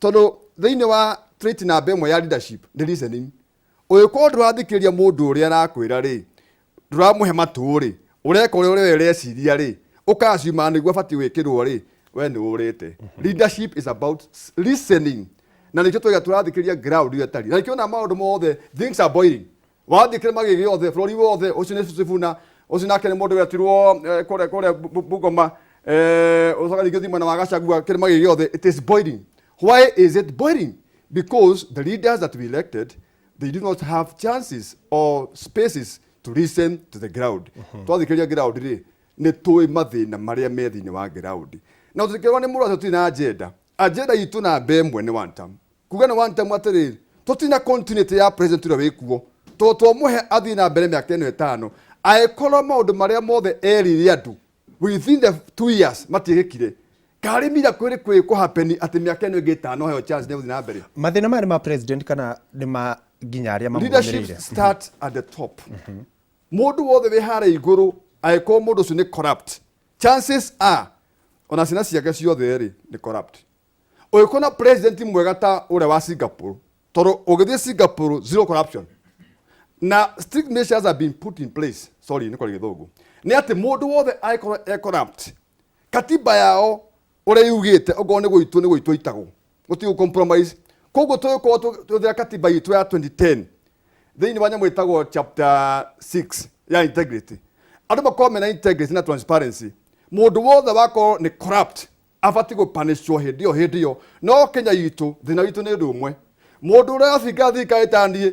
tondũ thĩinĩ wa trait namba ĩmwe ya leadership nĩ listening. Ũngĩkorwo ndũrathikĩrĩria mũndũ ũrĩa arakwĩra rĩ, ndũramũhe matũ rĩ, ũreka ũrĩa we ũreciria rĩ, ũkaciuma nĩguo abatiĩ gwĩkĩrwo rĩ, we nĩ ũrĩte. Leadership is about listening, na nĩkĩo twaiga tũrathikĩrĩria ground ũrĩa ĩtariĩ, na nĩkĩo ona maũndũ mothe things are boiling. Wathiĩ kĩrĩma gĩ gĩothe, bũrũri wothe, ũcio nĩ Sifuna, ũcio nake nĩ mũndũ wetirwo kũrĩa Bungoma, ũcoka ningĩ ũthiĩ mwena wa Gachagua, kĩrĩma gĩ gĩothe, it is boiling. Why is it boiling? Because the leaders that we elected, they do not have chances or spaces to listen to the ground. Twathikĩrĩria ground rĩ, nĩ tũĩ mathĩna marĩa me thĩinĩ wa ground. Na tũtikĩrwo nĩ mũndũ atĩ tũtirĩ na agenda. Agenda itũ namba ĩmwe nĩ one term. Kuga nĩ one term atĩrĩrĩ, tũtirĩ na continuity ya president ũrĩa wĩkuo. Tondũ twamũhe athiĩ na mbere mĩaka ĩno ĩtano, angĩkorwo maũndũ marĩa mothe erire andũ within the 2 years matiĩkĩkire, karĩ miracle ĩrĩkũ ĩkũ happen atĩ mĩaka ĩno ĩngĩ ĩtano heo chance nĩ gũthiĩ na mbere? Mathĩna maya nĩ ma president kana nĩ ma nginya arĩa Leadership mamũrũmĩrĩire? start at the top. Mũndũ wothe wĩ harĩa igũrũ, angĩkorwo mũndũ ũcio nĩ corrupt, chances are ona ciana ciake ciothe rĩ nĩ corrupt. Ũngĩkorwo na president mwega ta ũrĩa wa Singapore, tondũ ũngĩthiĩ Singapore zero corruption na strict measures have been put in place, sorry nĩ kwaria gĩthũngũ, nĩ atĩ mũndũ wothe angĩkorwo e corrupt, katiba yao ũrĩa yugĩte okorwo nĩ gũitwo nĩ gũitwo itagwo, gũtirĩ compromise. Koguo tũgĩkorwo tũhũthĩra katiba itũ ya 2010 thĩinĩ wa nyamũ ĩtagwo chapter 6 ya integrity, andũ makorwo mena integrity na transparency. Mũndũ wothe wakorwo nĩ corrupt abatiĩ gũpanishwo hĩndĩ ĩyo hĩndĩ ĩyo. No Kenya itũ thĩna witũ nĩ ũndũ ũmwe, mũndũ ũrĩa wabinga thirikari ta niĩ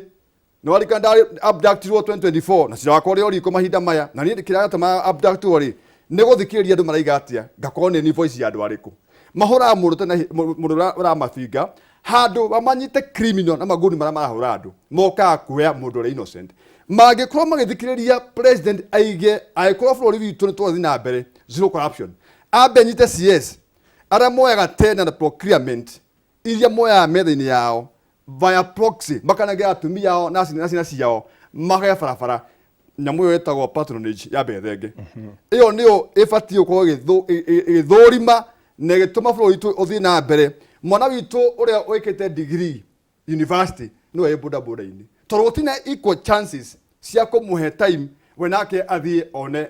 nĩ warikana ndarĩ abductirwo 2024 na cira wakwa ũrĩ o riko mahinda maya, na niĩ kĩrĩa gĩatũma abductirwo rĩ nĩ gũthikĩrĩria andũ maraiga atĩa, ngakorwo nĩ ni voice ya andũ arĩkũ mahũraga mũndũ tena mũndũ ũrĩa ũramabinga handũ mamanyite criminal na maguni marĩa marahũra andũ, mokaga kuoya mũndũ ũrĩa innocent. Mangĩkorwo magĩthikĩrĩria president aige angĩkorwo bũrũri witũ nĩ tũrathiĩ na mbere zero corruption, ambe anyite CS arĩa moyaga tender na procurement iria moyaga metha-inĩ yao via proxy, makanengera atumia ao na ciana ciao makage barabara, nyamũ ĩyo ĩtagwo patronage ya mbethenge ĩyo nĩyo ĩbatiĩ gũkorwo ĩgĩthũrima na ĩgĩtũma bũrũri witũ ũthiĩ na mbere. Mwana witũ ũrĩa wĩkĩte degree university nĩwe wĩ boda boda-inĩ, tondũ gũtirĩ na equal chances cia kũmũhe time we nake athiĩ one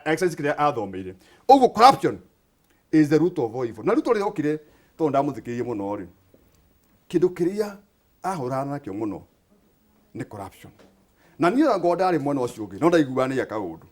exercise kĩrĩa athomeire. Ũguo corruption is the root of all evil. Na Ruto rĩrĩa okire, tondũ ndamũthikĩrĩirie mũno rĩ, kĩndũ kĩrĩa ahũrana nakĩo mũno nĩ corruption. Na niĩ ona ngorwo ndarĩ mwena ũcio ũngĩ, no ndaiguaga nĩ kaũndũ.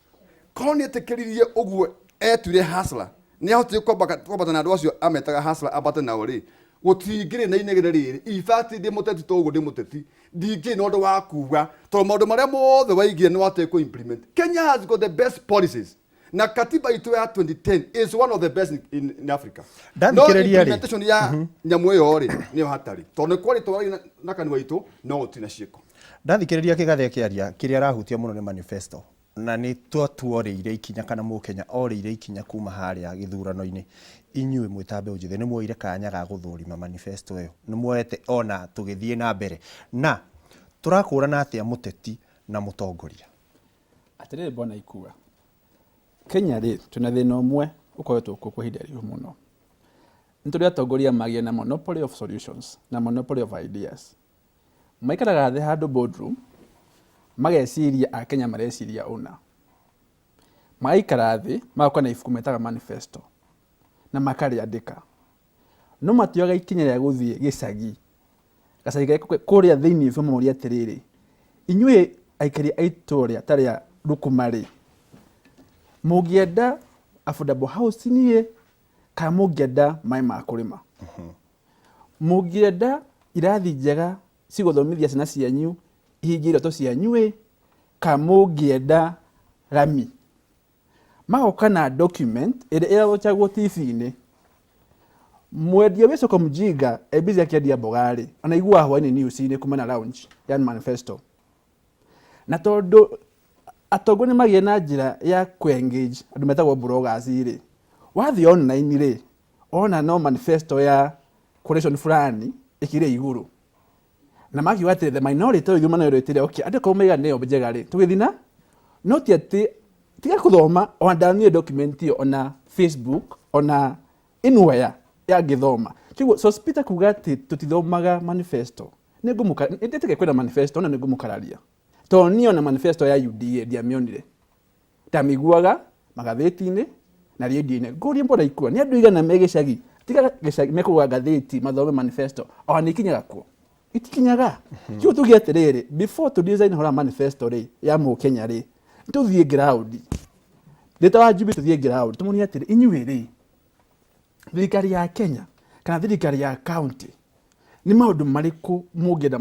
Korwo nĩ etĩkĩririe ũguo etuire hustler, nĩ ahotire kwambata na andũ acio ametaga hustler ambate nao rĩ, Gũtingĩrĩ na inegene rĩrĩ. In fact, ndĩ mũteti to ũguo ndĩ mũteti, ndingĩrĩ na ũndũ wa kuga tondũ maũndũ marĩa mothe waigire nĩ watee kũ implement. Kenya has got the best policies na katiba itũ ya 2010 is one of the best in Africa. No Ndathikĩrĩria rĩ. implementation ya nyamũ ĩyo rĩ, nĩyo hatarĩ, tondũ nĩ kwarĩ twaragia na kanua itũ no gũtirĩ na ciĩko. Ndathikĩrĩria Kĩgathe akĩaria, kĩrĩa arahutia mũno nĩ manifesto, na nĩ twatuorĩire ikinya kana mũkenya orĩire ikinya kuma harĩa gĩthurano-inĩ. Inyuĩ mwĩ ta mbeũ njĩthĩ nĩ muoire kanya ga gũthũrima manifesto ĩyo, nĩ muoete ona tũgĩthiĩ na mbere, na tũrakũrana atĩa mũteti na mũtongoria? Atĩrĩrĩ bwana Ikua, Kenya rĩ, twĩna thĩna ũmwe ũkoretwo kuo kwa ihinda iraihu mũno. Nĩ tũrĩ atongoria magĩa na monopoly of solutions na monopoly of ideas. Maikaraga thĩ handũ boardroom, mageciria Akenya mareciria ũna. Magaikara thĩ, magoka na ibuku metaga manifesto na makarĩandĩka. No matioyaga ikinya rĩa gũthiĩ gĩcagi, gacagi karĩa kũrĩa thĩinĩ biũ mamorie atĩrĩrĩ, inyuĩ aikari a itũra ta rĩa Rukuma rĩ, mũngĩenda affordable housing ĩ kana mũngĩenda maĩ ma kũrĩma? Mũngĩenda irathi njega cigũthomithia ciana cianyu ihingie iroto cianyu ĩ kana mũngĩenda rami? Magoka na document ĩrĩa ĩrochagwo TV-inĩ. Mwendia wĩ soko mjinga e busy akĩendia mboga rĩ, ona aiguaga hwainĩ news-inĩ kuma na launch ya manifesto. Na tondũ atongoria nĩ magĩe na njĩra ya kũ engage andũ metagwo bloggers rĩ, wathiĩ online rĩ, ona no manifesto ya coalition fulani ĩkĩrĩ igũrũ. Na makiuga atĩ the minority, ithuĩ minority rĩ, okay, andũ akorwo maiga nĩyo njega rĩ, tũgĩthiĩ na no ti atĩ tiga kũthoma, ona ndamire document ĩyo ona Facebook ona anywhere yangĩthoma. Kĩguo Sospeter kuga atĩ tũtithomaga manifesto, nĩndĩtĩke kwĩna manifesto na nĩngũmũkararia, tondũ niĩ ona manifesto ya UDA ndiamĩonire, ndamĩiguaga magathĩti-inĩ na rĩndiũ-inĩ. Ngũrie mbona ikua nĩ andũ igana me gĩcagi, tiga gĩcagi mekũgũra ngathĩti mathome manifesto, ona nĩ ikinyaga kuo? Itikinyaga. Kĩu tuge atĩrĩrĩ, before to design ũhoro wa manifesto rĩ ya mũkenya rĩ, tũthiĩ ground, ndĩ ta wa Jubilee, tũthiĩ ground tũmonie atĩrĩ, inyuĩ rĩ, thirikari ya Kenya kana thirikari ya county, nĩ maũndũ marĩkũ mũngĩenda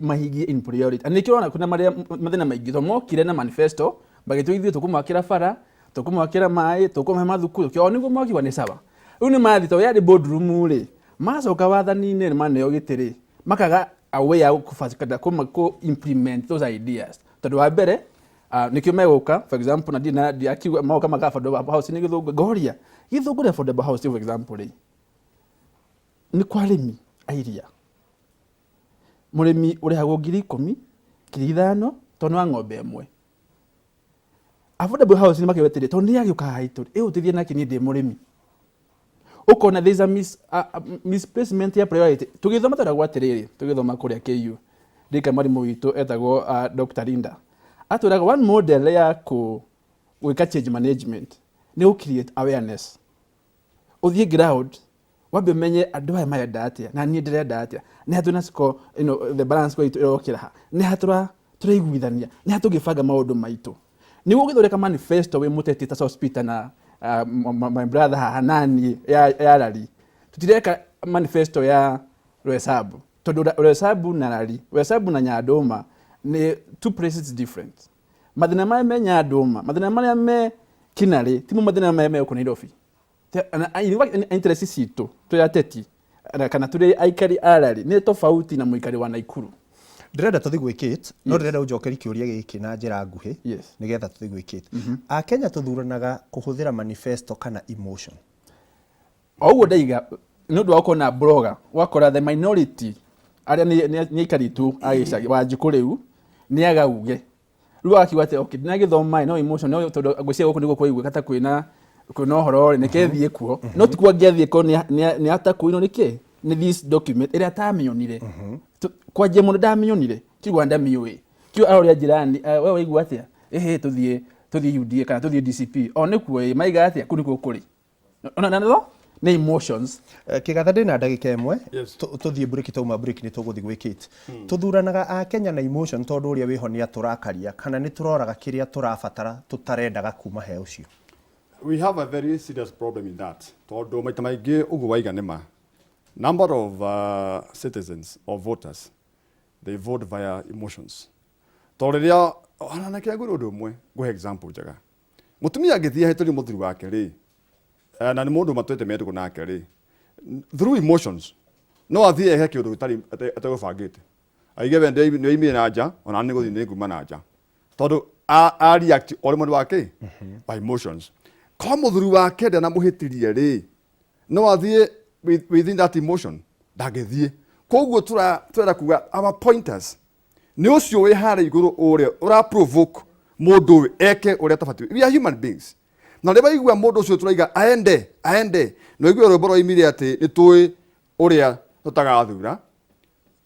mahingie in priority? Na nĩkĩo ũrona kwĩna marĩa mathĩna maingĩ, tondũ mokire na manifesto magĩtua ithuĩ tũkũmwakĩra bara, tũkũmwakĩra maĩ, tũkũmahe mathukuru, o nĩguo makiuga nĩ sawa. Rĩu nĩ mathiĩ, tondũ yarĩ boardroom rĩ, macoka wathani-inĩ nĩ maneo gĩtĩ rĩ, makaga a way ya kũ implement those ideas, tondũ wa mbere nĩkĩo megũka, for example, na ndirĩ na ndiakiuga magoka maka affordable house nĩ gĩthũngũ. Ngoria gĩthũngũ nĩ affordable house, for example rĩ, nĩ kwa arĩmi a iria, mũrĩmi ũrĩhagwo 10,000, 5,000, tondũ nĩ wa ng'ombe ĩmwe. Affordable house nĩ makiuga atĩrĩ, tondũ nĩ yagĩũka haha itũ ĩgũteithia nake niĩ ndĩ mũrĩmi? Ũkona there is a misplacement ya priority. Tũgĩthoma tweragwo atĩrĩrĩ, tũgĩthoma kũrĩa KU, ndika mwarimũ witũ etagwo Dr. Linda atwĩraga one model ya gwĩka change management nĩ gũ create awareness. Ũthiĩ ground, wambe ũmenye andũ aya marenda atĩa na niĩ ndĩrenda atĩa, nĩ ha twĩna score, the balance score itũ ĩrokĩra ha, nĩ ha tũraiguithania, nĩ ha tũngĩbanga maũndũ maitũ nĩguo ũgĩthondeka manifesto wĩ mũteti ta Sospeter na my brother haha nani ya rari. Tũtireka manifesto ya Roysambu, tondũ Roysambu na rari, Roysambu na Nyandũma nĩ two places different. Mathĩna marĩa me Nyandũma, mathĩna marĩa me Kinarĩ timo mathĩna marĩa me gũkũ Nairobi. In fact, interest citũ tũrĩ ateti kana tũrĩ aikari a rari nĩ tofauti na mũikari wa Naikuru. Ndĩrenda tũthiĩ gwĩ Kate, no ndĩrenda ũnjokerie kĩũria gĩkĩ na njĩra nguhĩ nĩgetha tũthiĩ gwĩ Kate. Akenya tũthuranaga kũhũthĩra manifesto kana emotion? O ũguo ndaiga, nĩ ũndũ wa gũkorwo na blogger, ũgakora the minority arĩa nĩ aikari tu a gĩcagi, Wanjikũ rĩu nĩ agauge rĩu agakiuga atĩ okay, ndinagĩthoma no emotion, no tondũ ngwĩciria gũkũ nĩguo kũraiguĩka ta kwĩna ũhoro rĩ, nĩke thiĩ kuo, no ti kuo angĩathiĩ korwo nĩ atakuinwo nĩ kĩ nĩ this document ĩrĩa atamĩonire. Kwanjia mũno ndamĩonire, kĩgwa ndamĩũĩ, kĩo aroria jirani, we waigua atĩa? Ĩhĩ, tũthiĩ UDA kana tũthiĩ DCP, o nĩkuo ĩ maiga atĩa, kũu nĩkuo kũrĩ ona na no nĩ emotions. Kĩgatha, ndĩna ndagĩka ĩmwe. Tũthiĩ break, tauma break nĩ tũgũthiĩ gwĩ Kate. Tũthuranaga Akenya na emotion tondũ ũrĩa wĩho nĩ atũrakaria, kana nĩ tũroraga kĩrĩa tũrabatara tũtarendaga kuma he ũcio? We have a very serious problem in that, tondũ maita maingĩ ũguo waiga nĩ ma. Number of citizens or voters, they vote via emotions. Tondũ rĩrĩa ona nake ngwĩre ũndũ ũmwe, ngũhe example njega. Mũtumia angĩthiĩ ahĩtũrie mũthuri wake rĩ, na nĩ mũndũ matwĩte me ndũgũ nake rĩ, through emotions, no athiĩ eke kĩũndũ gĩtarĩ ategũbangĩte. Aige we nĩ oimire na nja, ona nĩ gũthiĩ nĩ nguma na nja. Tondũ a react o rĩmwe nĩ wa kĩ? By emotions. Korwo mũthuri wake ndanamũhĩtirie rĩ, no athiĩ within that emotion, ndangĩthiĩ. Koguo tũrenda kuga our pointers nĩ ũcio wĩ harĩa igũrũ ũrĩa ũra provoke mũndũ ũyũ eke ũrĩa atabatiĩ. We are human beings. Na rĩrĩa waigua mũndũ ũcio tũraiga aende, aende, na ũigue rwĩmbo rwaimire atĩ nĩ tũĩ ũrĩa tũtagathura,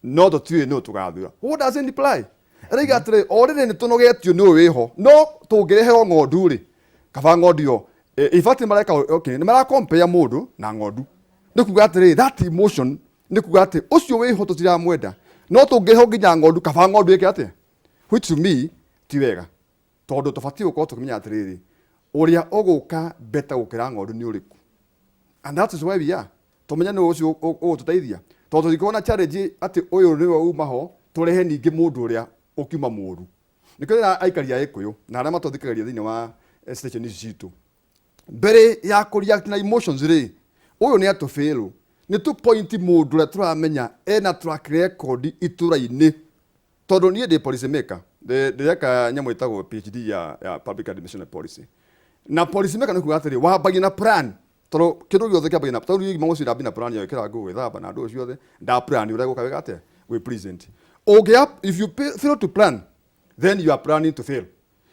no tũtiũĩ nũ tũgathura. What does it imply? Ĩraiga atĩrĩ, o rĩrĩ nĩ tũnogetio nĩ ũyũ wĩho, no tũngĩreherwo ng'ondu rĩ, kaba ng'ondu ĩyo. In fact, mareka, okay, nĩ mara compare mũndũ na ng'ondu. Nĩ kuga atĩrĩ, that emotion nĩ kuga atĩ ũcio wĩho tũtiramwenda, no tũngĩrehwo nginya ng'ondu, kaba ng'ondu ĩke atĩa? Which to me ti wega, tondũ tũbatiĩ gũkorwo tũkĩmenya atĩrĩrĩ, ũrĩa ũgũka better gũkĩra ng'ondu nĩ ũrĩkũ. And that is why we are. Tũmenye nĩ ũcio ũgũtũteithia. Tondũ tũtingĩkorwo na challenge atĩ ũyũ nĩwe uma ho, tũrehe ningĩ mũndũ ũrĩa ũkiuma mũru. Nĩkĩo ndĩra aikari a Gĩkũyũ na arĩa matũthikagĩrĩria thĩinĩ wa station ici citũ. Mbere ya kũ react na emotions rĩ, ũyũ nĩ atũbĩrũ. Nĩ tũ point mũndũ ũrĩa tũramenya ena track record itũra-inĩ. Tondũ niĩ ndĩ policy maker, ndĩreka nyamũ ĩtagwo PhD ya public administration and policy. Na policy maker nĩ kuga atĩrĩ, wambagia na plan. Tondũ kĩndũ gĩothe kĩambagia na, tondũ niĩ ngima mũciĩ ndambia na plan ya gwĩkĩra nguo, gwĩthamba na ndũ ciothe, nda plan ũrĩa gũka wĩka atĩa, gwĩ present. Ũngĩ, if you fail to plan, then you are planning to fail.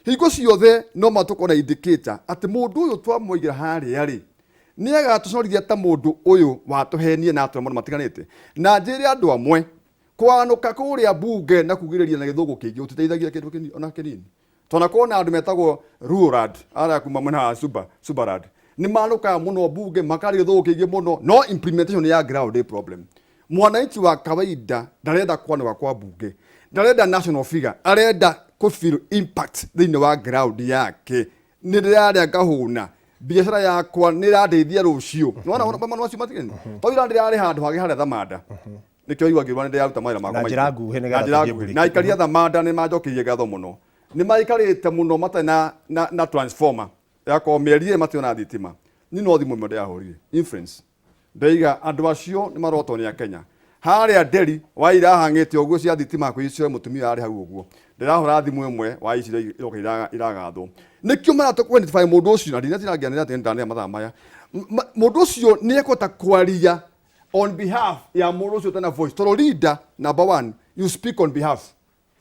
Hingo ciothe no ma tũkorwo na indicator atĩ mũndũ ũyũ twamũigĩra harĩa rĩ, nĩ agatũcorithia ta mũndũ ũyũ watũhenie na atũra maũndũ matiganĩte. Na njĩre andũ amwe, kwanũka kũrĩa mbunge na kugĩrĩria na gĩthũngũ kĩingĩ gũtiteithagia kĩndũ ona kĩnini. Tondũ na andũ metagwo Rurad, arĩa kuma mwena wa Subarad, nĩ manũkaga mũno mbunge, makaria gĩthũngũ kĩingĩ mũno, no implementation ya ground ĩ problem. Mwananchi wa kawaida ndarenda kwanũka kwa mbunge, ndarenda national figure, arenda kũ feel impact thĩinĩ wa ground yake. Nĩ ndĩrarĩa ngahũna, biacara yakwa nĩ ĩrandeithia rũciũ. Nĩwona maũndũ macio matigani? Tondũ ira ndĩrarĩ handũ hangĩ harĩa Thamanda. Nĩkĩo igua ngĩrwo nĩ ndĩraruta mawĩra makwa Na njĩra maingĩ. nguhĩ nĩgetha Na njĩra tũthiĩ nguhĩ. break. Na aikari a Thamanda nĩ manjokeirie ngatho mũno. Nĩ maikarĩte mũno matarĩ na transformer. Yakorwo mĩeri ĩrĩ mationa thitima. Niĩ no thimũ ĩmwe ndĩrahũrire. Influence. Ndaiga andũ acio nĩ marotwo nĩ Akenya. Harĩa Nderi wa irahang'ĩte ũguo cia thitima hakuhĩ cioe mũtumia arĩ hau ũguo. Ndĩrahũra thimũ ĩmwe wa ici iroka iragathwo. Nĩkĩo maratũ identify mũndũ ũcio na ndinatinangia atĩ ndanĩa mathaa maya. Mũndũ ũcio nĩ ekũhota kwaria on behalf ya mũndũ ũcio ũtarĩ na voice. Tondũ leader number one, you speak on behalf.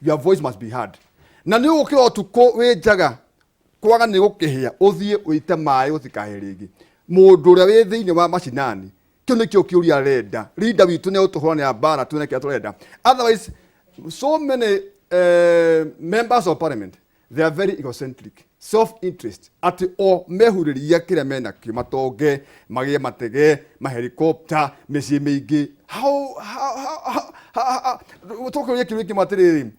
Your voice must be heard. Na nĩ ũgũkĩra ũtukũ wĩ njaga kwaga nĩ gũkĩhĩa ũthiĩ ũite maĩ gũtikahe rĩngĩ. Mũndũ ũrĩa wĩ thĩinĩ wa macinani kĩu nĩkĩo kĩũria arenda. Leader witũ nĩ egũtũhũranĩra mbara tuone kĩrĩa tũrenda. Otherwise so many members of parliament they are very egocentric, self interest, atĩ o mehurĩria kĩrĩa menakĩo, matonge, magĩe matege, mahelikopta, mĩciĩ mĩingĩ. Tũkĩũria kĩũria kĩmwe atĩrĩrĩ,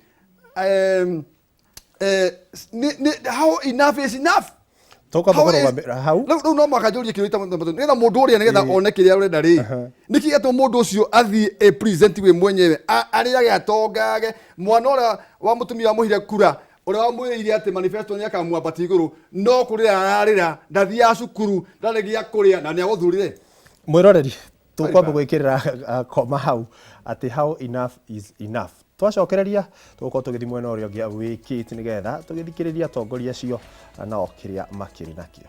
how enough is enough? Tũkwamba How is kũrũgamĩra hau. Rĩu no mũhaka njũrie kĩũria ta nĩgetha mũndũ ũrĩa nĩgetha one kĩrĩa ũrenda rĩ. Nĩkĩ gĩatũma mũndũ ũcio athiĩ e present we mwenyewe, arĩage atongage, mwana ũrĩa wa mũtumia wamũhire kura, ũrĩa wamwĩrĩire atĩ manifesto nĩ akamwambatia igũrũ, no kũrĩra ararĩra, ndathiaga cukuru, ndarĩ gĩa kũrĩa, na nĩ agũthurire. Mwĩroreri, tũkwamba gwĩkĩrĩra koma hau atĩ how enough is enough. Twacokereria tũgũkorwo tũgĩthiĩ mwena ũrĩa ũngĩ wĩkĩte nĩgetha tũgĩthikĩrĩria atongoria acio nao kĩrĩa makĩrĩ nakĩo.